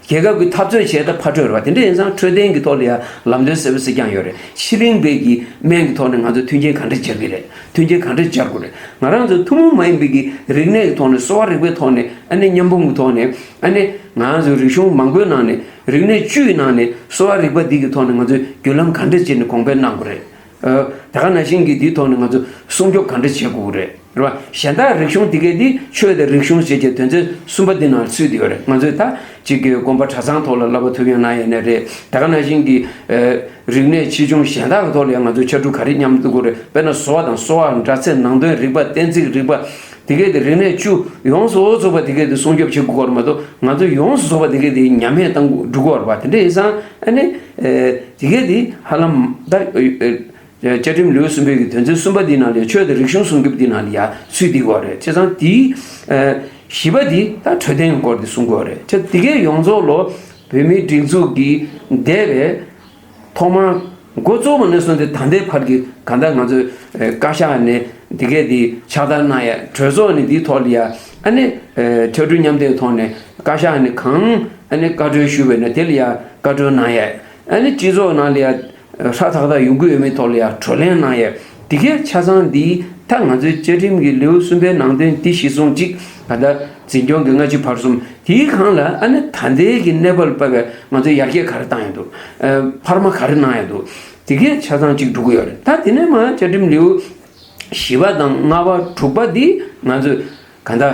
རྒྱལ་ཁབ་ཀྱི་འཐབ་རྩོད་བྱས་ད་ཕར་སྤྲོད་རེད་བ། དེ་འདྲ་ཡིན་ཙང་འཕྲོད་བསྟེན་གྱི་ཐོག་ལ་ཡ་ལམ་སྟོན་གསལ་པོ་གསལ་རྐྱང་ཡོད་རེད། ཕྱི་གླིང་པའི་གི་སྨན་གྱི་ཐོག་ནས་ང་ཚོས་མཐུན་རྐྱེན་ག་འདྲ་སྦྱར་གི་རེད། མཐུན་རྐྱེན་ག་འདྲ་སྦྱར་དགོས་རེད། ང་རང་ཚོ་ཐུན་མོང་མ་ཡིན་པའི་གི་རིག་གནས་ཀྱི་ཐོག་ནས་གསོ་བ་རིག་པའི་ཐོག་ནས་ཨ་ནི་མཉམ་སྤུངས་ཀྱི་ཐོག་ནས་ཨ་ནི་ང་ཚོ་རིག་གཞུང་མང་པོའི་ནང་ནས། རིག་གནས་བཅུའི་ནང་ནས་གསོ་བ་རིག་པ་འདི་གི་ཐོག་ནས་ང་ཚོས་བརྒྱུད་ལམ་ག་འདྲ་བྱས་ནས་གོང་འཕེལ་གནང་དགོས་རེད། ཨ། ད་ག་ནང་བཞིན་གྱི་འདིའི་ཐོག་ནས་ང་ཚོ་ སྲུང་སྐྱོབ་ག་འདྲ་བྱེད་དགོས་རེད། རེད་བ། གཞན་དག་རིག་གཞུང་དེ་གས་དེ་ཆོས་དང་རིག་གཞུང་ཞེས་བྱའི་དོན་ཚན་གསུམ་པ་འདི་ནང་ཚུད་དེ་ཡོད་རེད། ང་ཚོས་ད་གཅིག་གི་དགོན་པ་གྲྭ་ཚང་ཐོག་ལ་བསླབ་པ་ཐུབ་ཡོང་ན་ཡིན་ནའི་རེད། ད་ག་ནང་བཞིན་གྱི་ཨ་རིག་གནས་ཆེ་ཆུང་གཞན་དག་གི་ཐོག་ལ་ཡང་ང་ཚོས་ཕྱར་གྲུ་ག་རེ་མཉམ་དུ་དགོས་རེད། དཔེར་ན་བཟོ་བ་དང་གསོ་བ། སྒྲ་ཚད། ནང་དོན་རིག་པ། གཏན་ཚིགས་རིག་པ། དེ་གས་དེ་རིག་གནས་བཅུ་ཡོངས་སུ་རྫོགས་པ་དེ་གས་དེ་སྲུང་སྐྱོབ་བྱེད་དགོས་པ་མ་གཏོགས། ང་ཚོས་ཡོངས་སུ་རྫོགས་པ་དེ་གས་དེ་ཉམས་ཡང་བཏང་འགྲོ་གི་ཡོད་རེད་པ། དེ་འདྲ་ཡིན་ཙང་ཨ་ནི་ཨ་དེ་གས་དེ་ཧ་ལམ་ད་ཨ་བཅའ་ཁྲིམས་ལེའུ་གསུམ་པའི་གི་དོན་ཚན་གསུམ་པ་འདི་ནང་ལ་ཆོས་དང་རིག་གཞུང་སྲུང་སྐྱོབ་འདི་ནང་ལ་ཡང་ཚུད་བསྡད་ཡོད་རེད། བྱས་ཙང་དེའི་ཨ་བཞི་པ་འདི་ད་འཕྲོད་བསྟེན་སྐོར་དེ་གསུང་གི་ཡོད་རེད། བྱས་དེ་གས་ཡོངས་རྫོགས་ལོ་བོད་མིའི་སྒྲིག་འཛུགས་ཀྱི་འདས་པའི་ཐོག་མར་འགོ་བཙུགས་པ་ནས་བཟུང་སྟེ་ད་ལྟའི་བར་གྱི་གང་ལྟར་ང་ཚོས་ཨ་བཀའ་ཤག་ནས་འདི་གས་འདི་ཕྱག་བསྟར་གནང་ཡ། གྲོས་ཚོགས་ནས་འདིའི་ཐོག་ལ་ཡ་ཨ་ནི་ཨ་ཕྱར་གྲུ་མཉམ་འདེགས་ཐོག་ནས་བཀའ་ཤག་ནས་གང་ཨ་ནི་བཀའ་འཁྲོལ་ཞུས་པ་ཡིན་ན་དེ་ལ་ཡ་བཀའ་འཁྲོལ་གནང་ཡ། ཨ་ནི་སྤྱི་ཚོགས་ནང་ལ་ཡ་ཧྲ་ཐག་ཐག་ཡོང་གི་ཡོད་མེད་ཐོག་ལ་ཡ་བགྲོ་གླེང་གནང་ཡ། འདི་གས་ཆ་ཚང་འདི་ད་ང་ཚོའི་བཅའ་ཁྲིམས་ཀྱི་ལེའུ་གསུམ་པའི་ནང་དོན་འདི་གཞིར་བཟུང་གཅིག་ག་ད་འཛིན་སྐྱོང་གི་སྔ་ཕྱི་བར་གསུམ་དེའི་སྒང་ལ་ཨ་ནི་ད་ལྟའི་གི་གནས་བབ་ལ་དཔག་པའི་ང་ཚོས་ཡར་རྒྱས་ག་རེ་བཏང་ཡོད་འདུག་ཨ་འཕར་མ་ག་རེ་གནང་ཡོད་འདུག་འདི་གས་ཆ་ཚང་གཅིག་འགྲོ་གི་ཡོད་རེད། ད་དེ་ནས་མར་བཅའ་ཁྲིམས་ལེའུ་བཞི་པ་དང་ལྔ་པ་དྲུག་པ་འདི་ང་ཚོས་ག་ད་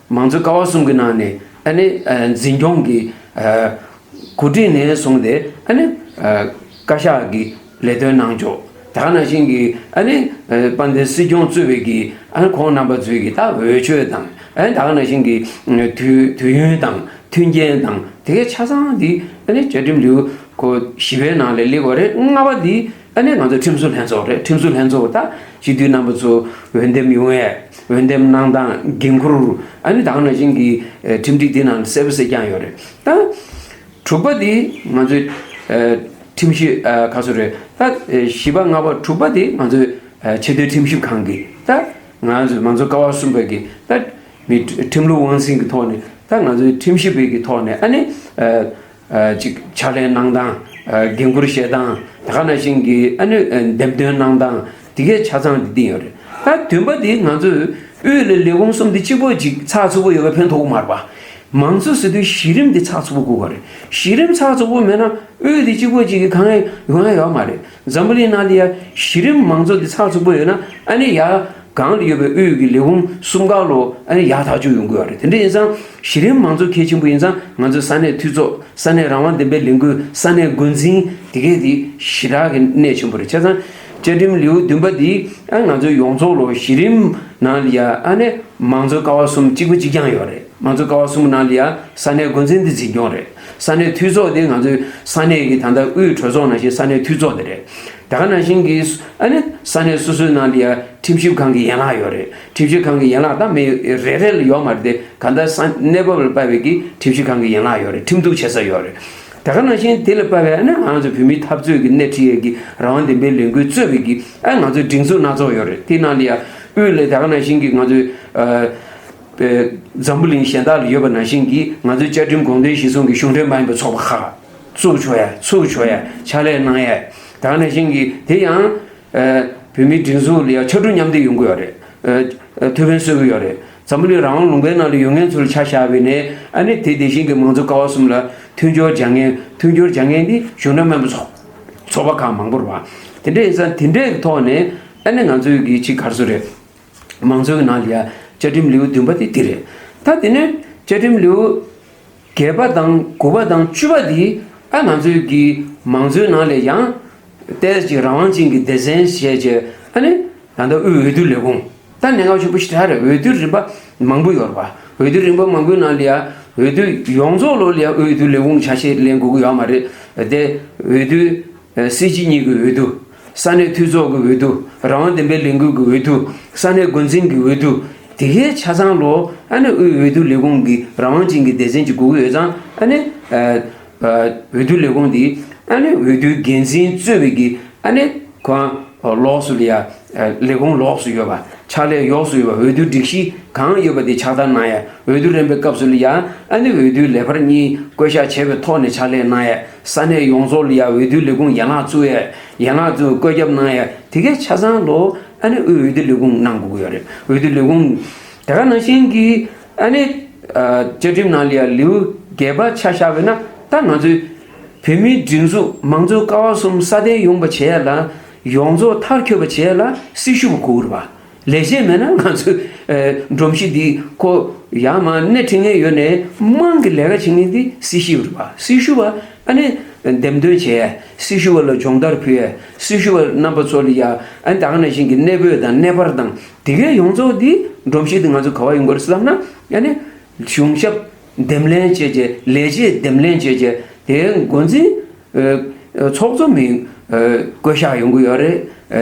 མང་གཙོའི་ཀ་བ་གསུམ་གྱི་ནང་ནས་ཨ་ནི་ཨ་འཛིན་སྐྱོང་གི་ཨ་འགོ་ཁྲིད་ནས་བཟུང་སྟེ་ཨ་ནི་ཨ་བཀའ་ཤག་གི་ལས་དོན་གནང་ཕྱོགས། ད་ག་ནང་བཞིན་གྱི་ཨ་ནི་ཨ་དཔལ་ལྡན་སྲིད་སྐྱོང་གཙོས་པའི་གི་ཨ་ནི་ཁོང་རྣམ་པ་ཚོའི་གི་ད་འོས་ཆོས་དང་། ཨ་ནི་ད་ག་ནང་བཞིན་གྱི་དུས་དུས་ཡུན་དང་མཐུན་རྐྱེན་དང་དེ་གའི་ཆ་ཚང་འདི་ཨ་ནི་བཅའ་ཁྲིམས་ལེའུ་གོ་བཞི་པའི་ནང་ལ་སླེབས་པ་རེད། ལྔ་པ་འདི་ཨ་ནི་ང་ཚོ་ཁྲིམས་བཟོ་ལྷན་ཚོགས་རེད། ཁྲིམས་བཟོ་ལྷན་ཚོགས་ད་སྤྱི་འཐུས་རྣམ་པ་ཚོ་འོས་འདེམས་ཡོང་ཡས། འོས་འདེམས་གནང་སྟངས། འགན་འཁུར། ཨ་ནི་ད་ག་ནང་བཞིན་གྱི་ཨ་ཁྲིམས་སྒྲིག་འདི་ནང་གསལ་པོ་གསལ་རྐྱང་ཡོད་རེད། ད་དྲུག་པ་འདི་ང་ཚོའི་ཨ་ཁྲིམས་ཞིབ་ཨ་ག་ཚོད་རེད། ད་ཨ་བཞི་པ་ལྔ་པ་དྲུག་པ་འདི་ང་ཚོའི་ཨ་ཆེས་མཐོའི་ཁྲིམས་ཞིབ་ཁང་གི་ད་ང་ཚོའི་མང་གཙོ་ཀ་བ་གསུམ་པའི་གི་ད་མི་ཁྲིམས་ལུགས་དབང་འཛིན་གྱི་ཐོག་ནས་ད་ང་ཚོའི་ཁྲིམས་ཞིབ་པའི་གི་ཐོག་ནས་ཨ་ནི་ཨ་ཨ་ཅིག་ཕྱག་ལས་གནང་སྟངས། ཨ་འགན་འཁུར་བཞེས་སྟངས། ད་ག་ནང་བཞིན་གྱི་ཨ་ནི་ཨ་འདེམས་ཐོན་གནང་སྟངས། དེ་གའི་ཆ་ཚང་དེ་འདི་ཡོད་རེད། ད་བདུན་པ་དེ་ང་ཚོས་དབུས་ལ་ལས་ཁུངས་གསུམ་དེ་གཅིག་པོ་ཅིག་ཚགས་ཚུད་པོ་ཡོད་པ་ཕན་ཐོགས་ཀྱི་མ་རེད་པ། མང་གཙོ་ཟེར་དུས་གཞི་རིམ་དེ་ཚགས་ཚུད་པོ་དགོས་པ་རེད། གཞི་རིམ་ཚགས་ཚུད་པོ་མེད་ན་དབུས་དེ་གཅིག་པོ་ཅིག་གི་གང་ཡང་ཡོང་ཡ་ཡོད་མ་རེད། འཛམ་བུ་གླིང་ནང་ལ་ཡ་གཞི་རིམ་མང་གཙོ་དེ་ཚགས་ཚུད་པོ་ཡོད་ན་ཨ་ནི་ཡ་གང་ལ་ཡོད་པའི་དབུས་ཀྱི་ལས་ཁུངས་གསུམ་ཀ་ལོ་ཨ་ནི་ཡག་ཐག་ཆོད་ཡོང་གི་ཡོད་རེད། དེ་འདྲ་ཡིན་ཙང་གཞི་རིམ་མང་གཙོ་གལ་ཆེན་པོ་ཡིན་ཙང་ང་ཚོའི་ས་གནས་འཐུས་ཚོགས། ས་གནས་རང་དབང་ལྡན་པའི་ལས་འགུལ། ས་གནས་འགོ་འཛིན། དེ་གས་དེ་ཞེ་དྲག་གི་གནད་ཆེན་པོ་རེད། བྱས་ཙང་བཅའ་ཁྲིམས་ལེའུ་བདུན་པ་འདི་ཨ་ང་ཚོའི་ཡོངས་རྫོགས་ལོ་གཞི་རིམ་ནང་ལ་ཡ་ཨ་ནི་མང་གཙོའི་ཀ་བ་གསུམ་གཅིག་པ་གཅིག་རྐྱང་ཡོད་རེད། མང་གཙོའི་ཀ་བ་གསུམ་ནང་ལ་ཡ་ས་གནས་འགོ་འཛིན་དེ་འཛིན་སྐྱོང་རེད། ས་གནས་འཐུས་ཚོགས་དེ་ང་ཚོའི་ས་གནས་ཀྱི་ད་ལྟ་དབུས་གྲོས་ཚོགས་ནང་བཞིན་ས་གནས་འཐུས་ཚོགས་དེ་རེད། ད་ག་ནང་བཞིན་གྱི་ཨ་ནི་ས་གནས་སོ་སོའི་ནང་ལ་ཡ་ཁྲིམས་ཞིབ་ཁང་གི་ཡན་ལག་ཡོད་རེད། ཁྲིམས་ཞིབ་ཁང་གི་ཡན་ལག་ད་མི་རེ་རེ་ལ་ཡོད་མ་རེད་དེ། གང་ལྟར་ས་གནས་བབ་ལ་དཔག་པའི་གི་ཁྲིམས་ཞིབ་ཁང་གི་ཡན་ལག་ཡོད་རེད། ཁྲིམས་གཏུག་བྱེད་ས་ཡོད་རེད། ད་ག་ནང་བཞིན་དེ་ལ་དཔག་པའི་ཨ་ནི་ང་ཚོ་བོད་མིའི་འཐབ་རྩོད་ཀྱི་སྣེ་ཁྲིད་ཡས་ཀྱི་རང་དབང་ལྡན་པའི་ལས་འགུལ་གཙོས་པའི་གི་ཨ་ང་ཚོའི་སྒྲིག་འཛུགས་སྣ་ཚོགས་ཡོད་རེད། དེ་ནང་ལ་ཡ་དབུས་ལ་ད་ག་ནང་བཞིན་གྱི་ང་ཚོའི་ཨ་པའི་འཛམ་བུ་གླིང་གཞན་དག་ལ་ཡོད་པ་ནང་བཞིན་གྱི་ང་ཚོའི་བཅའ་ཁྲིམས་དགོངས་དོན་གཞིར་བཟུང་གི་གཞུང་འབྲེལ་མ་ཡིན་པའི་ཚོགས་པ་ཁག་བཙུགས་ཆོག་ཡ། ཚུགས་ཆོག་ཡ། ཕྱག་ལས་གནང་ཡ། ད་ག་ནང་བཞིན་གྱི་དེ་ཡང་ཨ་བོད་མིའི་སྒྲིག་འཛུགས་ལ་ཡང་ཕྱར་གྲུ་མཉམ་འདེགས་ཡོང་གི་ཡོད་རེད། ཨ་ཨ་ཐུགས་ཕན་གསོས་ཀྱི་ཡོད་རེད། འཛམ་བུ་གླིང་རང་དབང་ལུང་པའི་ནང་ལ་ཡོད་མཁན་ཚོ་ལ་ཆ་བཞག་པ་ཡིན་ན་ཨ་ནི་དེ་དེ་བཞིན་གྱི་མང་གཙོ་ཀ་བ་གསུམ་ལ་མཐུན་སྦྱོར་སྦྱང་མཁན། མཐུན་སྦྱོར་སྦྱང་མཁན་འདི་གཞུང་འབྲེལ་མིན་པའི་ཚོགས་ཚོགས་པ་ཁག་མང་པོ་རེད་པ། དེ་འདྲ་ཡིན་ཙང་དེ་འདྲའི་ཐོག་ནས་ཨ་ནི་ང་ཚོའི་གི་ཅིག་ག་རེ་ཟེར་དགོས་རེད། མང་གཙོའི་ནང་ལ་ཡ་བཅའ་ཁྲིམས་ལེའུ་བདུན་པ་དེ་འདི་རེད། ད་དེ་ནས་བཅའ་ཁྲིམས་ལེའུ་བརྒྱད་པ་དང་དགུ་པ་དང་བཅུ་པ་འདི་ཨ་ང་ཚོའི་གི་མང་གཙོའི་ནང་ལ་ཡང་ཏོག་ཙམ་རང་དབང་ཅན་གྱི་སྡེ་ཚན་བྱས་བྱས་ཨ་ནི་ད་ལྟ་དབུས་འོས་བསྡུ་ལས་ཁུངས། ད་གནད་འགག་ཆེན་པོ་ཞེ་དྲག་རེད། འོས་བསྡུ་རིམ་པ་མང་པོ་ཡོད་རེད་པ། འོས་བསྡུ་རིམ་པ་མང་པོའི་ནང་ལ་ཡ་འོས་བསྡུ་ཡོངས་རྫོགས་ལོ་ལ་ཡ་དབུས་འོས་བསྡུ་ལས་ཁུངས་ཆ་ཤས་ལེན་དགོས་ཀྱི་ཡོད་མ་རེད་དེ། འོས་བསྡུ་ཨ་སྲིད་སྤྱི་གཉིས་ཀྱི་འོས་བསྡུ། ས་གནས་འཐུས་ཚོགས་ཀྱི་འོས་བསྡུ། རང་དབང་ལྡན་པའི་ལས་འགུལ་གྱི་འོས་བསྡུ། ས་གནས་འགོ་འཛིན་གྱི་འོས་བསྡུ། དེ་གའི་ཆ་ཚང་ལོ་ཨ་ནི་དབུས་འོས་བསྡུ་ལས་ཁུངས་ཀྱི་རང་དབང་ཅན་གྱི་སྡེ་ཚན་ཅིག་དགོས་ཀྱི་ཡོད་ཙང་ཨ་ནི་ཨ་ཨ་འོས་བསྡུ་ལས་ཁུངས་འདི་ཨ་ནི་འོས་བསྡུའི་འགན་འཛིན་གཙོས་པའི་གི་ཨ་ནི་ཁོང་ལོགས་སུ་ལ་ཡ་ཨ་ལས་ཁུངས་ལོགས་སུ་ཡོད་པ། ཕྱག་ལས་ཡོངས་སུ་ཡོད་པ། འོས་བསྡུ་སྒྲིག་གཞི་གང་ཡོད་པ་དེ་ཕྱག་བསྟར་གནང་ཡ། འོས་བསྡུ་རན་པའི་སྐབས་སུ་ལ་ཡ་ཨ་ནི་འོས་བསྡུའི་ལས་འཕར་གཉིས་བསྐོ་གཞག་བྱས་པའི་ཐོག་ནས་ཕྱག་ལས་གནང་ཡ། ས་གནས་ཡོངས་རྫོགས་ལ་ཡ་འོས་བསྡུ་ལས་ཁུངས་ཡན་ལག་བཙུགས་ཡ། ཡན་ལག་བཙུགས་བཀོད་ཁྱབ་གནང་ཡ། དེ་གའི་ཆ་ཚང་ལོ་ཨ་ནི་དབུས་འོས་བསྡུ་ལས་ཁུངས་གནང་དགོས་ཀྱི་ཡོད་རེད། འོས་བསྡུ་ལས་ཁུངས་དེ་ག་ནང་བཞིན་གྱི་ཨ་ནི་ཨ་བཅའ་ཁྲིམས་ནང་ལ་ཡ་ལེའུ་བརྒྱད་པ་ཆ་བཞག་པ་ཡིན་ན་ད་ང་ཚོའི་བོད་མིའི་སྒྲིག་འཛུགས་མང་གཙོའི་ཀ་བ་གསུམ་སྲ་བརྟན་ཡོང་བ་བྱེད་ཡ་ལ་ཡོངས་རྫོགས་མཐར་འཁྱོལ་བ་བྱེད་ཡ་ལ་སྲི་ཞུ་བ་དགོས་ཀྱི་རེད་པ། ལས་བྱེད་མེད་ན་ང་ཚོས་ཨ་སྒྲོམ་གཞི་འདི་ཁོ་ཡར་མར་སྣེ་ཁྲིད་མཁན་ཡོད་ནའི་དམངས་ཀྱི་ལས་ཀ་བྱེད་མཁན་འདི་སྲི་ཞུ་བ་རེད་པ། སྲི་ཞུ་བ་ཨ་ནི་འདེམས་ཐོན་བྱས། སྲི་ཞུ་བ་ལ་སྦྱོང་བརྡར་ཕུལ་ཡས། སྲི་ཞུ་བ་རྣམ་པ་ཚོ་ལ་ཡ་ཨ་ནི་ད་ག་ནང་བཞིན་གྱི་གནས་སྤོས་དང་གནས་སྤར་དང་དེ་གའི་ཡོངས་རྫོགས་འདི་སྒྲོམ་གཞི་འདི་ང་ཚོ་ག་བ་ཡོང་གི་རེད་ཟེར་ལབ་ན། ཨ་ནི་གཞུང་ཞབས་འདེམས་ལེན་བྱས་རྗེས། ལས་བྱེད་འདེམས་ལེན་བྱས་རྗེས། དེའི་འགོ་འཛིན་ཨ་ཨ་ཚོགས་གཙོ་མི་ཨ་བསྐོ་གཞག་ཡོང་གི་ཡོད་རེད། ཨ་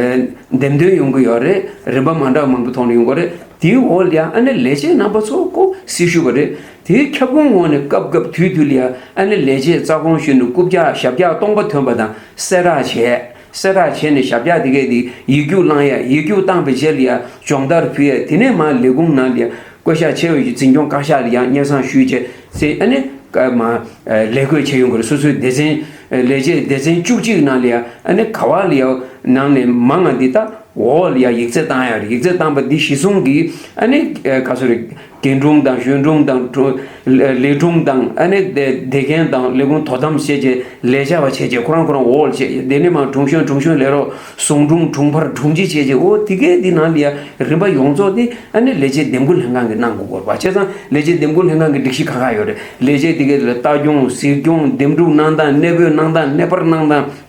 འདེམས་ཐོན་ཡོང་གི་ཡོད་རེད། རིམ་པ་མ་འདྲ་བ་མང་པོ་ཐོག་ནས་ཡོང་གི་རེད། དེའི་འོག་ལ་ཡང་ཨ་ནི་ལས་བྱེད་རྣམ་པ་ཚོ་ཁོ་སྲི་ཞུ་བ་རེད། དེའི་ཁྱབ་ཁོངས་འོག་ནས་སྐབས་སྐབས་དུས་དུས་ལ་ཡང་ཨ་ནི་ལས་བྱེད་རྩ་དགོངས་ཞུས་ནས་རྐུབ་བཀྱག་ཞབས་བཀྱག་སྟོང་པ་ཐོན་པ་དང་གསལ་བསྒྲགས་བྱས། གསལ་བསྒྲགས་བྱས་ནས་ཞབས་བཀྱག་དེ་གས་དེ་ཡིག་རྒྱུགས་བླངས་ཡས། ཡིག་རྒྱུགས་བཏང་པའི་རྗེས་ལ་ཡང་སྦྱོང་བརྡར་ཕུལ་ཡས། དེ་ནས་མར་ལས་ཁུངས་ནང་ལ་ཡང་བསྐོ་གཞག་བྱས་པའི་འཛིན་སྐྱོང་བཀའ་ཤག་ལ་ཡང་སྙན་སེང་ཞུས་བྱས་ཚེ་ཨ་ནི་ཀ་མ་ལས་བསྐོས་བྱས་ཡོང་གི་རེད། སོ་སོའི་སྡེ་ཚན་ལས་བྱེད་སྡེ་ཚན་བཅུ་གཅིག་ནང་ལ་ཡང་ཨ་ནི་ག་བ་ལ་ཡང་ནང་ནས་མང་ང་འདི་ལྟ། འོག་ལ་ཡང་ཡིག་ཚད་བཏང་ཡ་རེད། ཡིག་ཚད་བཏང་པ་འདི་གཞི་བཟུང་གིས་ཨ་ནི་ག་ཚོད་རེད། རྒན་དྲུང་དང་གཞོན་དྲུང་དང་དྲུང་ལས་དྲུང་དང་ཨ་ནི་སྡེ་སྡེ་མཁན་དང་ལས་ཁུངས་དོ་དམ་བྱས་རྗེས་ལས་བྱ་བ་བྱས་རྗེས་ཁོ་རང་ཁོ་རང་འོག་ལ་བྱས། དེ་ནས་མར་དྲུང་གཞོན་དྲུང་གཞོན་ལས་རོགས་ཟུང་དྲུང་དྲུང་འཕར་དྲུང་ཆེ་བྱས་རྗེས། འོ་དེ་གས་འདི་ནང་ལ་ཡང་རིམ་པ་ཡོངས་རྫོགས་དེ་ཨ་ནི་ལས་བྱེད་འདེམས་བསྐོ་ལྷན་ཁང་གིས་གནང་དགོས་ཀྱི་རེད་པ། བྱས་ཙང་ལས་བྱེད་འདེམས་བསྐོ་ལྷན་ཁང་གི་སྒྲིག་གཞི་ཁག་ཁག་ཡོད་རེད། ལས་བྱེད་དེ་གས་ལ་ལྟ་སྐྱོང་གཟིགས་སྐྱོང་འདེམས་སྒྲུག་གནང་སྟངས། གནས་སྤོས་གནང་སྟངས། གནས་སྤར་གནང་སྟངས།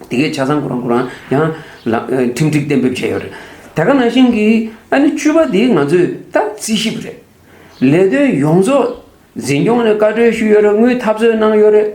དེ་གའི་ཆ་ཚང་ཁོ་རང་ཁོ་རང་ཡང་ལ་ཨ་ཁྲིམས་སྒྲིག་གཏན་འབེབས་བྱས་ཡོད་རེད། དེ་ག་ནང་བཞིན་གྱི་ཨ་ནི་བཅུ་པ་དེ་ང་ཚོས་ད་རྩིས་ཞིབ་རེད། ལས་དོན་ཡོངས་རྫོགས་འཛིན་སྐྱོང་ནས་བཀའ་འཁྲོལ་ཞུས་ཡོད་རེད། དངུལ་འཐབ་རྩོད་གནང་ཡོད་རེད།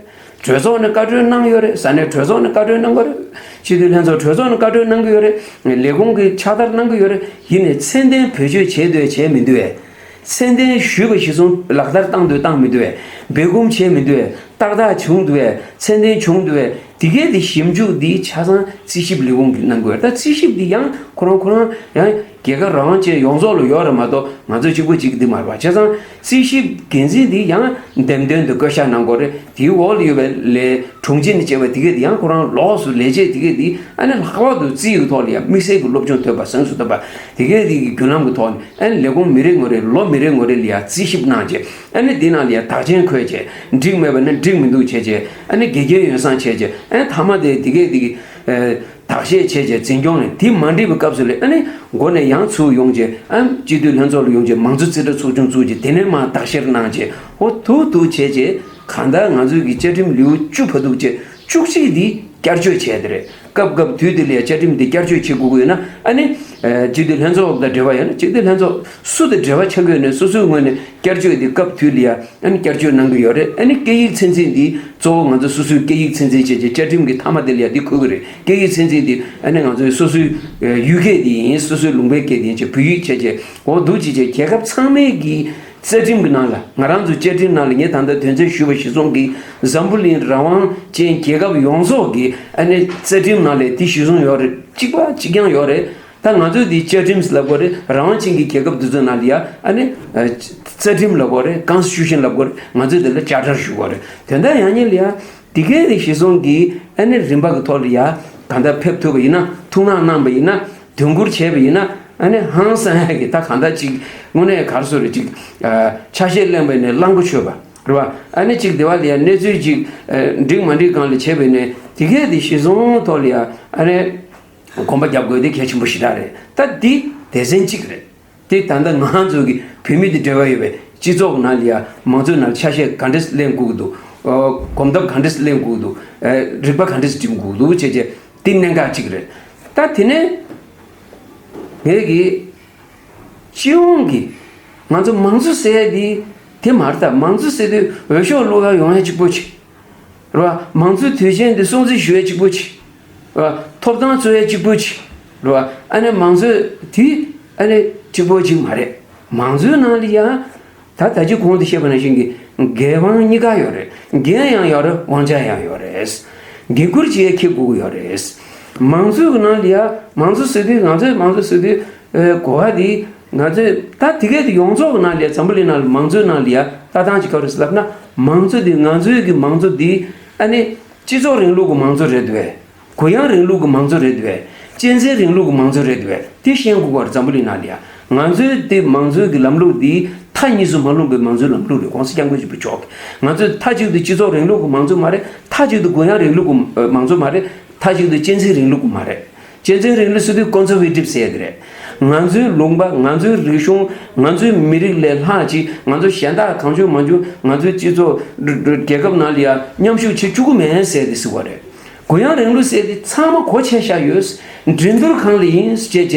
གྲོས་ཚོགས་ནས་བཀའ་འཁྲོལ་གནང་ཡོད་རེད། ས་གནས་གྲོས་ཚོགས་ནས་བཀའ་འཁྲོལ་གནང་གི་རེད། སྤྱི་འཐུས་ལྷན་ཚོགས་གྲོས་ཚོགས་ནས་བཀའ་འཁྲོལ་གནང་གི་ཡོད་རེད། ལས་ཁུངས་ཀྱིས་ཕྱག་བསྟར་གནང་གི་ཡོད་རེད། ཡིན་ནའི་ཚད་ལྡན་བེད་སྤྱོད་བྱས་འདུག་བྱས་མི་འདུག་བས། ཚད་ལྡན་ཞུས་པ་གཞིར་བཟུང་ལག་བསྟར་བཏང་འདུག་བཏང་མི་འདུག་བས། འབད་འབུངས་བྱས་མི་འདུག་བས། ཏག་ཏག་བྱུང་འདུག་བས། ཚད་ལྡན་བྱུང་འདུག་བས། དེ་གས་དེ་ཞིབ་འཇུག་འདི་ཆ་ཚང་རྩིས་ཞིབ་ལས་ཁུངས་ཀྱིས་གནང་དགོས། ད་རྩིས་ཞིབ་འདི་ཡང་ཁོ་རང་ཁོ་རང་ཡང་རྒྱལ་ཁབ་རང་དབང་ཅན་ཡོངས་རྫོགས་ལ་ཡོད་རེད་མ་གཏོགས་ང་ཚོ་གཅིག་པོ་གཅིག་འདི་མ་རེད་པ། བྱས་ཙང་རྩིས་ཞིབ་འགན་འཛིན་འདི་ཡང་འདེམས་ཐོན་དུ་བསྐོ་གཞག་གནང་དགོས་རེད། དེའི་འོག་ལ་ཡོད་པའི་ལས་དྲུང་ཆེ་ནས་བྱས་པ་དེ་གས་དེ་ཡང་ཁོ་རང་ལོགས་སུ་ལས་བྱེད་དེ་གས་དེ་ཨ་ནི་ལྷག་པར་དུ་རྩིས་ཡོད་ཐོག་ལ་ཡང་དམིགས་བསལ་གྱི་སློབ་སྦྱོང་ཐོན་པ་གཟེངས་སུ་ཐོན་པ་དེ་གས་དེ་གི་བརྒྱུད་ལམ་གྱི་ཐོག་ནས། ཨ་ནི་ལས་ཁུངས་མི་རེ་ངོ་རེ་ལོ་མི་རེ་ངོ་རེ་ལ་ཡང་རྩིས་ཞིབ་གནང་རྗེས། ཨ་ནི་འདི་ནང་ལ་ཡང་དག་ཆེན་འཁོད་རྗེས། འགྲིག་མེད་པ་ནི་འགྲིག་མི་འདུག་བྱས་རྗེས། ཨ་ནི་དགེ་སྐྱོན་ཡོ་བསྲང་བྱས་རྗེས། ཨ་ནི་མཐའ་མ་དེ་དེ་གས་དེ་གི་ཨ་བརྟག་དཔྱད་བྱས་རྗེས་འཛིན་སྐྱོང་ནས་དེ་མ་འགྲིག་པའི་སྐབས་སུ་ལ་ཨ་ནི་མགོ་ནས་ཡང་ཚུར་ཡོང་རྗེས། ཨ་སྤྱི་འཐུས་ལྷན་ཚོགས་ལ་ཡོང་རྗེས་མང་གཙོ་རྩིས་ཁྲ་ཚོགས་ཆུང་བཙུགས་རྗེས་དེ་ནས་མར་བརྟག་བཤེར་གནང་རྗེས། འོ་ཐུག་ཐུག་བྱས་རྗེས་གང་ལྟར་ང་ཚོའི་གི་བཅའ་ཁྲིམས་ལེའུ་བཅུ་བར་འདུག་བྱས་བཅུ་གཅིག་འདི་བསྐྱར་བཅོས་བྱས་ཏེ་རེད། སྐབས་སྐབས་དུས་དེ་ལ་ཡང་བཅའ་ཁྲིམས་འདི་བསྐྱར་བཅོས་བྱེད་དགོས་ཀྱི་ཡོད་ན། ཨ་ནི་ཨ་སྤྱི་འཐུས་ལྷན་ཚོགས་དང་འབྲེལ་བ་ཡོད་ན་སྤྱི་འཐུས་ལྷན་ཚོགས་སུ་དང་འབྲེལ་བ་ཆགས་ཀྱི་ཡོད་ན་སོ་སོའི་ངོས་ནས་བསྐྱར་བཅོས་འདི་སྐབས་དུས་ལ་ཡང་ཨ་ནི་བསྐྱར་བཅོས་གནང་གི་ཡོད་རེད། ཨ་ནི་སྐད་ཡིག་ཚད་འཛིན་འདི་གཙོ་བོ་ང་ཚོ་སོ་སོའི་སྐད་ཡིག་ཚད་འཛིན་བྱས་རྗེས་བཅའ་ཁྲིམས་ཀྱི་མཐའ་མ་དེ་ལ་ཡང་འདི་འཁོད་ཀྱི་རེད། སྐད་ཡིག་ཚད་འཛིན་འདི་ཨ་ནི་ང་ཚོའི་སོ་སོའི་ཨ་ཡུལ་སྐད་འདི་ཡིན། སོ་སོའི་ལུང་པའི་སྐད་འདི་ཡིན་བྱས་བོད་ཡིག་བྱས་རྗེས་འོ་འདུག་བྱས་རྗེས་རྒྱལ་ཁབ་ཚང་མའི་གི་རྩ་ཁྲིམས་ཀྱི་ནང་ལ་ང་རང་ཚོ་བཅའ་ཁྲིམས་ནང་ལ་ངས་ད་ལྟ་དོན་ཚན་ཞུས་པ་གཞིར་བཟུང་གིས་འཛམ་བུ་གླིང་རང་དབང་ཅན་རྒྱལ་ཁབ་ཡོངས་རྫོགས་ཀྱི་ཨ་ནི་རྩ་ཁྲིམས་ནང་ལ་དེ་གཞིར་བཟུང་ཡོད་རེད། གཅིག་པ་གཅིག་རྐྱང་ཡོད་རེད། ད་ང་ཚོས་དེ་བཅའ་ཁྲིམས་ལབ་དགོས་རེད། རང་དབང་ཅན་གྱི་རྒྱལ་ཁབ་དེ་ཚོའི་ནང་ལ་ཡ་ཨ་ནི་རྩ་ཁྲིམས་ལབ་དགོས་རེད། Constitution་ལབ་དགོས་རེད། ང་ཚོས་དེ་ལ་Charter་ཞུ་དགོས་རེད། དོན་དག་ཡང་སྙིང་ལ་ཡ་དེ་གའི་རིགས་གཞིར་བཟུང་གིས་ཨ་ནི་རིམ་པ་གི་ཐོག་ལ་ཡ་གང་ལྟར་ཕེབས་ཐུབ་པ་ཡིན་ན། ཐུགས་སྣང་གནང་པ་ཡིན་ན། དོན་ཁུར་བྱས་པ་ཡིན་ན། ཨ་ནི་ཧང་སང་ཡ་གི་ད་གང་ལྟར་ཅིག་དངོས་གནས་ག་རེ་ཟེར་རེད། ཅིག་ཨ་ཆ་ཤས་ལེན་པ་ཡིན་ན་གླང་པོ་ཆོད་པ་རེད་བ། ཨ་ནི་ཅིག་དེ་བ་ལ་ཡ་གནས་ཚུལ་ཅིག་ཨ་འགྲིག་མ་འགྲིག་སྒང་ལ་བྱས་པ་ཡིན་ན་དེ་གའི་དེ་གཞིར་བཟུང་ཐོག་ལ་ཡ་ཨ་ནི་གོམ་པ་རྒྱབ་དགོས་དེ་གལ་ཆེན་པོ་ཞེ་དྲག་རེད། ད་འདི་སྡེ་ཚན་གཅིག་རེད། དེ་ད་ལྟ་ང་ཚོ་གི་བོད་མི་དེ་འབྲེལ་བ་ཡོད་པའི་སྤྱི་ཚོགས་ནང་ལ་ཡ་མང་གཙོའི་ནང་ཆ་ཤས་ག་འདྲས་ལེན་དགོས་ཀྱི་འདུག་ཨ་གོམ་སྟབས་ག་འདྲས་ལེན་དགོས་ཀྱི་འདུག་ཨ་རིག་པ་ག་འདྲས་སྒྲིམ་དགོས་ཀྱི་འདུག་བྱས་རྗེས་དེ་གནད་འགག་གཅིག་རེད། ད་དེ་ནས་ངས་གི་སྤྱི་ཡོངས་ཀྱི་ང་ཚོ་མང་གཙོ་ཟེར་ཡ་དེ་དེ་མ་རེད། ད་མང་གཙོ་ཟེར་དུས་འོས་ཤོག་བླུག་ཡ་ཡོང་ཡ་གཅིག་པོ་ཅིག་རེད་བ། མང་གཙོའི་དུས་ཆེན་འདི་སྲུང་བརྩི་ཞུ་ཡ་གཅིག་པོ་ཅིག་རེད་བ། ཐོབ་ཐང་རྩོད་ཡ་གཅིག་པོ་ཅིག་རེད་བ། ཨ་ནི་མང་གཙོའི་དེ་ཨ་ནི་གཅིག་པོ་ཅིག་མ་རེད། མང་གཙོའི་ནང་ལ་ཡང་ད་ད་ཅི་གོང་དུ་བཤད་པ་ནང་བཞིན་གྱི་འགན་དབང་གཉིས་ཀ་ཡོད་རེད། འགན་ཡང་ཡོད་རེད། དབང་ཆ་ཡང་ཡོད་རེད། འགན་ཁུར་བྱེད་ཡ་ཁྱེད་དགོས་ཀྱི་ཡོད་རེད། མང་གཙོའི་ནང་ལ་ཡང་མང་གཙོ་ཟེར་དུས་ང་ཚོས་མང་གཙོ་ཟེར་དུས་ཨེ་གོ་བ་འདི་ང་ཚོས་ད་དེ་གས་དེ་ཡོངས་རྫོགས་ཀྱི་ནང་ལ་འཛམ་བུ་གླིང་ནང་ལ་མང་གཙོའི་ནང་ལ་ཡ་ལྟ་སྟངས་ཅིག་ག་རེ་ཟེར་ལབ་ན། མང་གཙོ་འདི་ང་ཚོའི་གི་མང་གཙོ་འདི་ཨ་ནི་སྤྱི་ཚོགས་རིང་ལུགས་ཀྱི་མང་གཙོ་རེད་འདུག་གས། གུ་ཡངས་རིང་ལུགས་ཀྱི་མང་གཙོ་རེད་འདུག་གས། གཅན་གཟན་རིང་ལུགས་ཀྱི་མང་གཙོ་རེད་འདུག་གས། དེ་ཤེས་དགོས་པ་རེད། འཛམ་བུ་གླིང་ནང་ལ་ཡ་ང་ཚོའི་དེ་མང་གཙོའི་གི་ལམ་ལུགས་འདི་མཐའ་གཉིས་སུ་མ་ལྷུང་པའི་མང་གཙོའི་ལམ་ལུགས་རེད། ༸གོང་ས་༸སྐྱབས་མགོན་ཆེན་པོ་མཆོག་གི། ང་ཚོས་མཐའ་གཅིག་ཏུ་སྤྱི་ཚོགས་རིང་ལུགས་ཀྱི་མང་གཙོ་མ་རེད། མཐའ་གཅིག་ཏུ་གུ་ཡངས་རིང་ལུགས་ཀྱི་མང་གཙོ་མ་རེད། མཐའ་གཅིག་ཏུ་གཅན་གཟན་རིང་ལུགས་ཀྱི་མ་རེད། གཅན་གཟན་རིང་ལུགས་ཟེར་དུས་ཀོན་སར་ཝེ་ཊིབ་ཟེར་ཡ་དེ་རེད། ང་ཚོའི་ལུང་པ། ང་ཚོའི་རིག་གཞུང་། ང་ཚོའི་མི་རིགས་ལས་ལྷག་ཅིག་ང་ཚོ་གཞན་དག་གང་བྱུང་མང་བྱུང་ང་ཚོའི་སྤྱི་ཚོགས་རྒྱལ་ཁབ་ནང་ལ་ཡ་མཉམ་ཞུགས་བྱེད་བཅུག་གི་མེད་ཟེར་དེ་ཟེར་བ་རེད། གུ་ཡངས་རིང་ལུགས་ཟེར་དེ་ཚང་མ་གོ་ཆད་བཞག་ཡོད། འགྲན་བསྡུར་གང་ལ་ཡིན་ཟེར་བྱས་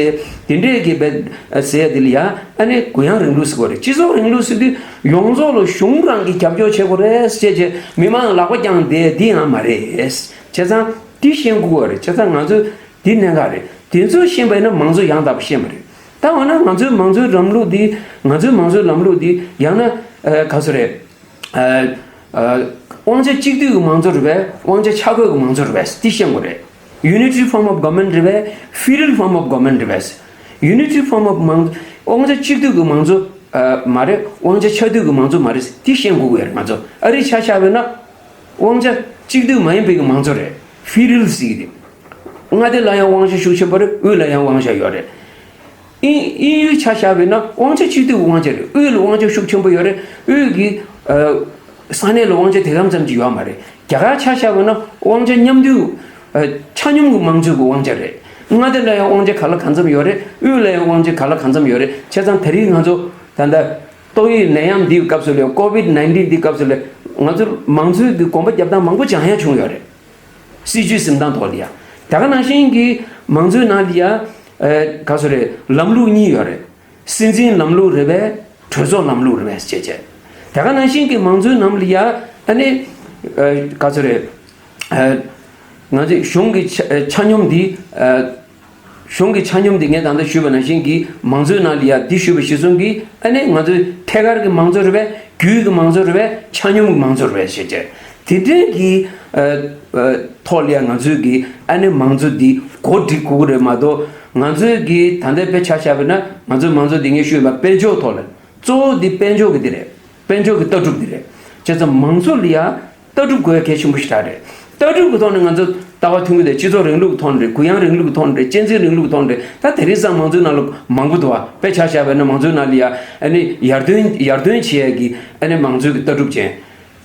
དེ་འདྲས་ཀྱི་བས་ཟེར་དེ་ལ་ཡ་ཨ་ནི་གུ་ཡངས་རིང་ལུགས་ཟེར་གོ་རེད། སྤྱི་ཚོགས་རིང་ལུགས་ཟེར་དུས་ཡོངས་རྫོགས་ལ་གཞུང་རང་གིས་རྒྱབ་སྐྱོར་བྱེད་དགོས་རེད་ཟེར་བྱས་མི་མང་ལག་པ་བརྐྱངས་བསྡད་དེ་ཡང་མ་རེད། བྱས་ཙང་དེ་ཤེས་དགོས་པ་རེད། བྱས་ཙང་ང་ཚོས་དེ་གནད་འགག་རེད། དེ་ཚོ་ཤེས་པ་ཡིན་ན་མང་གཙོ་ཡང་དག་པ་ཤེས་པ་རེད། ད་འོ་ན་ང་ཚོའི་མང་གཙོའི་ལམ་ལུགས་འདི། ང་ཚོའི་མང་གཙོའི་ལམ་ལུགས་འདི་ཡང་ན་ཨ་ག་ཚོད་རེད། ཨ་ཨ་དབང་ཆ་གཅིག་སྡུད་ཀྱི་མང་གཙོ་རེད་པས། དབང་ཆ་ཆ་བགོས་ཀྱི་མང་གཙོ་རེད་པས། འདི་ཤེས་དགོས་རེད། Unitary form of government རེད་པས། Federal form of government རེད་པས། Unitary form of མང་། དབང་ཆ་གཅིག་སྡུད་ཀྱི་མང་གཙོ་ཨ་མ་རེད། དབང་ཆ་ཆ་སྡུད་ཀྱི་མང་གཙོ་མ་རེད། འདི་ཤེས་དགོས་ཀྱི་ཡོད་རེད། ང་ཚོ་ཨ་རི་ཆ་བཞག་པ་ཡིན་ན། དབང་ཆ་གཅིག་སྡུད་མ་ཡིན་པའི་གི་མང་གཙོ་རེད། Federal ཟེར་གི་རེད། མངའ་སྡེ་ལ་ཡང་དབང་ཆ་ཤུགས་ཆེན་པོ་རེད། དབུས་ལ་ཡང་དབང་ཆ་ཡོད་རེད། དབྱིན་དབྱིན་ཡུལ་ཆ་བཞག་པ་ཡིན་ན་དབང་ཆ་གཅིག་སྡུད་ཀྱི་དབང་ཆ་རེད། དབུས་ལ་དབང་ཆ་ཤུགས་ཆེན་པོ་ཡོད་རེད། དབུས་ཀྱི་ཨ་ས་གནས་ལ་དབང་ཆ་དེ་ཙམ་ཙམ་གྱི་ཡོད་མ་རེད། རྒྱ་གར་ཆ་བཞག་པ་ཡིན་ན་དབང་ཆ་མཉམ་འདུས། ཨ་ཆ་སྙོམས་ཀྱི་མང་གཙོའི་གི་དབང་ཆ་རེད། མངའ་སྡེ་ལ་ཡང་དབང་ཆ་ག་ལ་གང་འཚམ་ཡོད་རེད། དབུས་ལ་ཡང་དབང་ཆ་ག་ལ་གང་འཚམ་ཡོད་རེད། བྱས་ཙང་ད་རེས་ང་ཚོ་ད་ལྟ་ཏོག་དབྱིབས་ནད་ཡམས་འདིའི་སྐབས་སུ་ལ། ཀོ་བིད་ནའིན་ཊིན་འདིའི་སྐབས་སུ་ལ་ང་ཚོ་མང་གཙོའི་གི་གོམ་པ་རྒྱབ་སྟངས་མང་པོ་སྦྱང་ཡ་བྱུང་ཡོད་རེད། སྲིད་ཇུས་འཛིན་སྟངས་ཐོག་ལ་ཡ། དེ་ག་ནང་བཞིན་གྱི་མང་གཙོའི་ནང་ལ་ཡ་ཨ་ག་ཚོད་རེད། ལམ་ལུགས་གཉིས་ཡོད་རེད། སྲིད་འཛིན་ལམ་ལུགས་རེད་པས། གྲོས་ཚོགས་ལམ་ལུགས་རེད་པས་ཟེར་བྱས། དེ་ག་ནང་བཞིན་གྱི་མང་གཙོའི་ནང་ལ་ཡ་ཨ་ནི་ཨ་ག་ཚོད་རེད། ཨ་ང་ཚོས་གཞུང་གི་ཆ་ཆ་སྙོམས་འདི། ཨ་གཞུང་གི་ཆ་སྙོམས་འདི་ངས་ད་ལྟ་ཞུས་པ་ནང་བཞིན་གྱི་མང་གཙོའི་ནང་ལ་ཡ་འདི་ཞུས་པ་གཞིར་བཟུང་གིས་ཨ་ནི་ང་ཚོའི་ཐད་ཀར་གྱི་མང་གཙོ་རེད་པས། བརྒྱུད་ཀྱི་མང་གཙོ་རེད་པས། ཆ་སྙོམས་ཀྱི་མང་གཙོ་རེད་པས་ཟེར་བྱས། དེ་འདྲའི་གི་ཨ་ཨ་ཐོག་ལ་ཡ་ང་ཚོའི་གི་ཨ་ནི་མང་གཙོ་འདི་གོ་སྒྲིག་དགོས་རེད་མ་གཏོགས། ང་ཚོའི་གི་ད་ལྟའི་དཔེ་ཆ་བཞག་པ་ཡིན་ན་ང་ཚོའི་མང་གཙོ་འདི་ངས་ཞུས་པ་དཔལ་འབྱོར་ཐོག་ལ། གཙོ་བོ་འདི་དཔལ་འབྱོར་གྱི་འདི་རེད། དཔལ་འབྱོར་གྱི་ལྟ་གྲུབ་འདི་རེད། བྱས་ཙང་མང་གཙོ་ལ་ཡ་ལྟ་གྲུབ་དགོས་ཡ་གལ་ཆེན་པོ་ཞིག་རེད། ལྟ་གྲུབ་ཀྱི་ཐོག་ནས་ང་ཚོ་ལྟ་བ་མཐུན་གྱི་འདུག་སྤྱི་ཚོགས་རིང་ལུགས་ཀྱི་ཐོག་ནས་རེད། གུ་ཡངས་རིང་ལུགས་ཀྱི་ཐོག་ནས་རེད། གཅན་གཟན་རིང་ལུགས་ཀྱི་ཐོག་ནས་རེད། ད་དེ་རིང་སང་མང་གཙོའི་ནང་ལ་མང་པོ་འདུག་བ། དཔེ་ཆ་བཞག་པ་ཡིན་ན་མང་གཙོའི་ནང་ལ་ཡ་ཨ་ནི་ཡར་ཐོན་ཡར་ཐོན་བྱེད་ཡ་གི་ཨ་ནི་མང་གཙོའི་གི་ལྟ་གྲུབ་ཅན།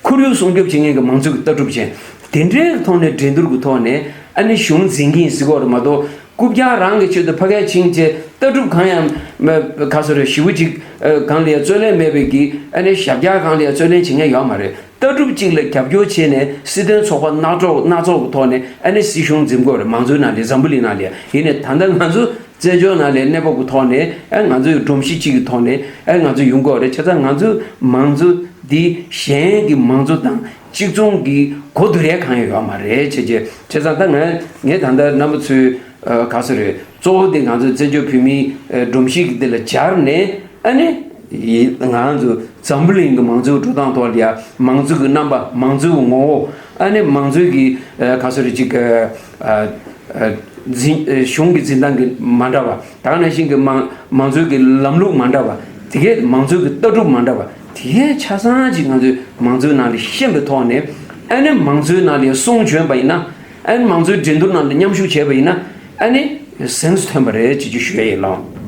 ཁོར་ཡུག་སྲུང་སྐྱོབ་བྱེད་མཁན་གྱི་མང་གཙོའི་གི་ལྟ་གྲུབ་ཅན། དེ་འདྲའི་ཐོག་ནས་འགྲན་བསྡུར་གྱི་ཐོག་ནས་ཨ་ནི་གཞུང་འཛིན་གྱི་ཡིན་ཟེར་གྱི་ཡོད་རེད་མ་གཏོགས། རྐུབ་བཀྱག་རང་གི་ཆེད་དུ་ཕ་གིར་ཕྱིན་བྱས་ལྟ་གྲུབ་གང་ཡང་མ་ག་ཚོད་རེད། ཞེ་པོ་ཅིག་ཨ་གང་ལ་ཡང་རྩོད་ལེན་མེད་པའི་གི་ཨ་ནི་ཞབས་བཀྱག་སྒང་ལ་ཡང་རྩོད་ལེན་བྱེད་མཁན་ཡོད་མ་རེད། ལྟ་གྲུབ་ཅིག་ལ་རྒྱབ་སྐྱོར་བྱས་ནས་སྲིད་དོན་ཚོགས་པ་སྣ་ཚོགས་སྣ་ཚོགས་ཀྱི་ཐོག་ནས་ཨ་ནི་སྲིད་གཞུང་འཛིན་དགོས་རེད། མང་གཙོའི་ནང་ལ་འཛམ་བུ་གླིང་ནང་ལ་ཡང་། ཡིན་ནའི་ད་ལྟ་ང་ཚོ་བཙན་བྱོལ་ནང་ལ་གནས་བབ་ཀྱི་ཐོག་ནས་ཨ་ང་ཚོའི་སྒྲོམ་གཞི་གཅིག་གི་ཐོག་ནས་ཨ་ང་ཚོ་ཡོང་དགོས་རེད། བྱས་ཙང་ང་ཚོའི་མང་གཙོ་འདི་གཞན་གྱི་མང་གཙོ་དང་གཅིག་མཚུངས་ཀྱི་གོ་བསྡུར་ཡས་གང་ཡང་ཡོད་མ་རེད། བྱས་བྱས་བྱས་ཙང་ད་ང་ངས་ད་ལྟ་རྣམ་པ་ཚོའི་ཨ་ག་ཚོད་རེད། གཙོ་བོ་དེ་ང་ཚོ་བཙན་བྱོལ་བོད་མིའི་ཨ་སྒྲོམ་གཞི་གི་འདི་ལ་སྦྱར་ནས་ཨ་ནི་ཡི་ང་ཚོ་འཛམ་བུ་གླིང་གི་མང་གཙོའི་འགྲོ་སྟངས་ཐོག་ལ་ཡ་མང་གཙོ་གི་རྣམ་པ། མང་གཙོའི་ངོ་བོ། ཨ་ནི་མང་གཙོའི་གི་ཨ་ག་ཚོད་རེད། ཅིག་ཨ་ཨ་འཛིན་ཨ་གཞུང་གི་འཛིན་སྟངས་ཀྱི་མ་འདྲ་བ། ད་ག་ནང་བཞིན་གྱི་མང་མང་གཙོའི་གི་ལམ་ལུགས་མ་འདྲ་བ། དེ་གའི་མང་གཙོའི་གི་ལྟ་གྲུབ་མ་འདྲ་བ། དེ་གའི་ཆ་ཚང་ཅིག་ང་ཚོས་མང་གཙོའི་ནང་ལ་ཤེས་པའི་ཐོག་ནས་ཨ་ནི་མང་གཙོའི་ནང་ལ་གསུང་བྱོན་པ་ཡིན་ན། ཨ་ནི་མང་གཙོའི་འགྲན་བསྡུར་ནང་ལ་མཉམ་ཞུགས་བྱས་པ་ཡིན་ན་ཨ་ནི་གཟེངས་སུ་ཐོན་པ་རེད་ཅེས་ཅིག་ཞུ་ཡ་ཡིན་ལགས།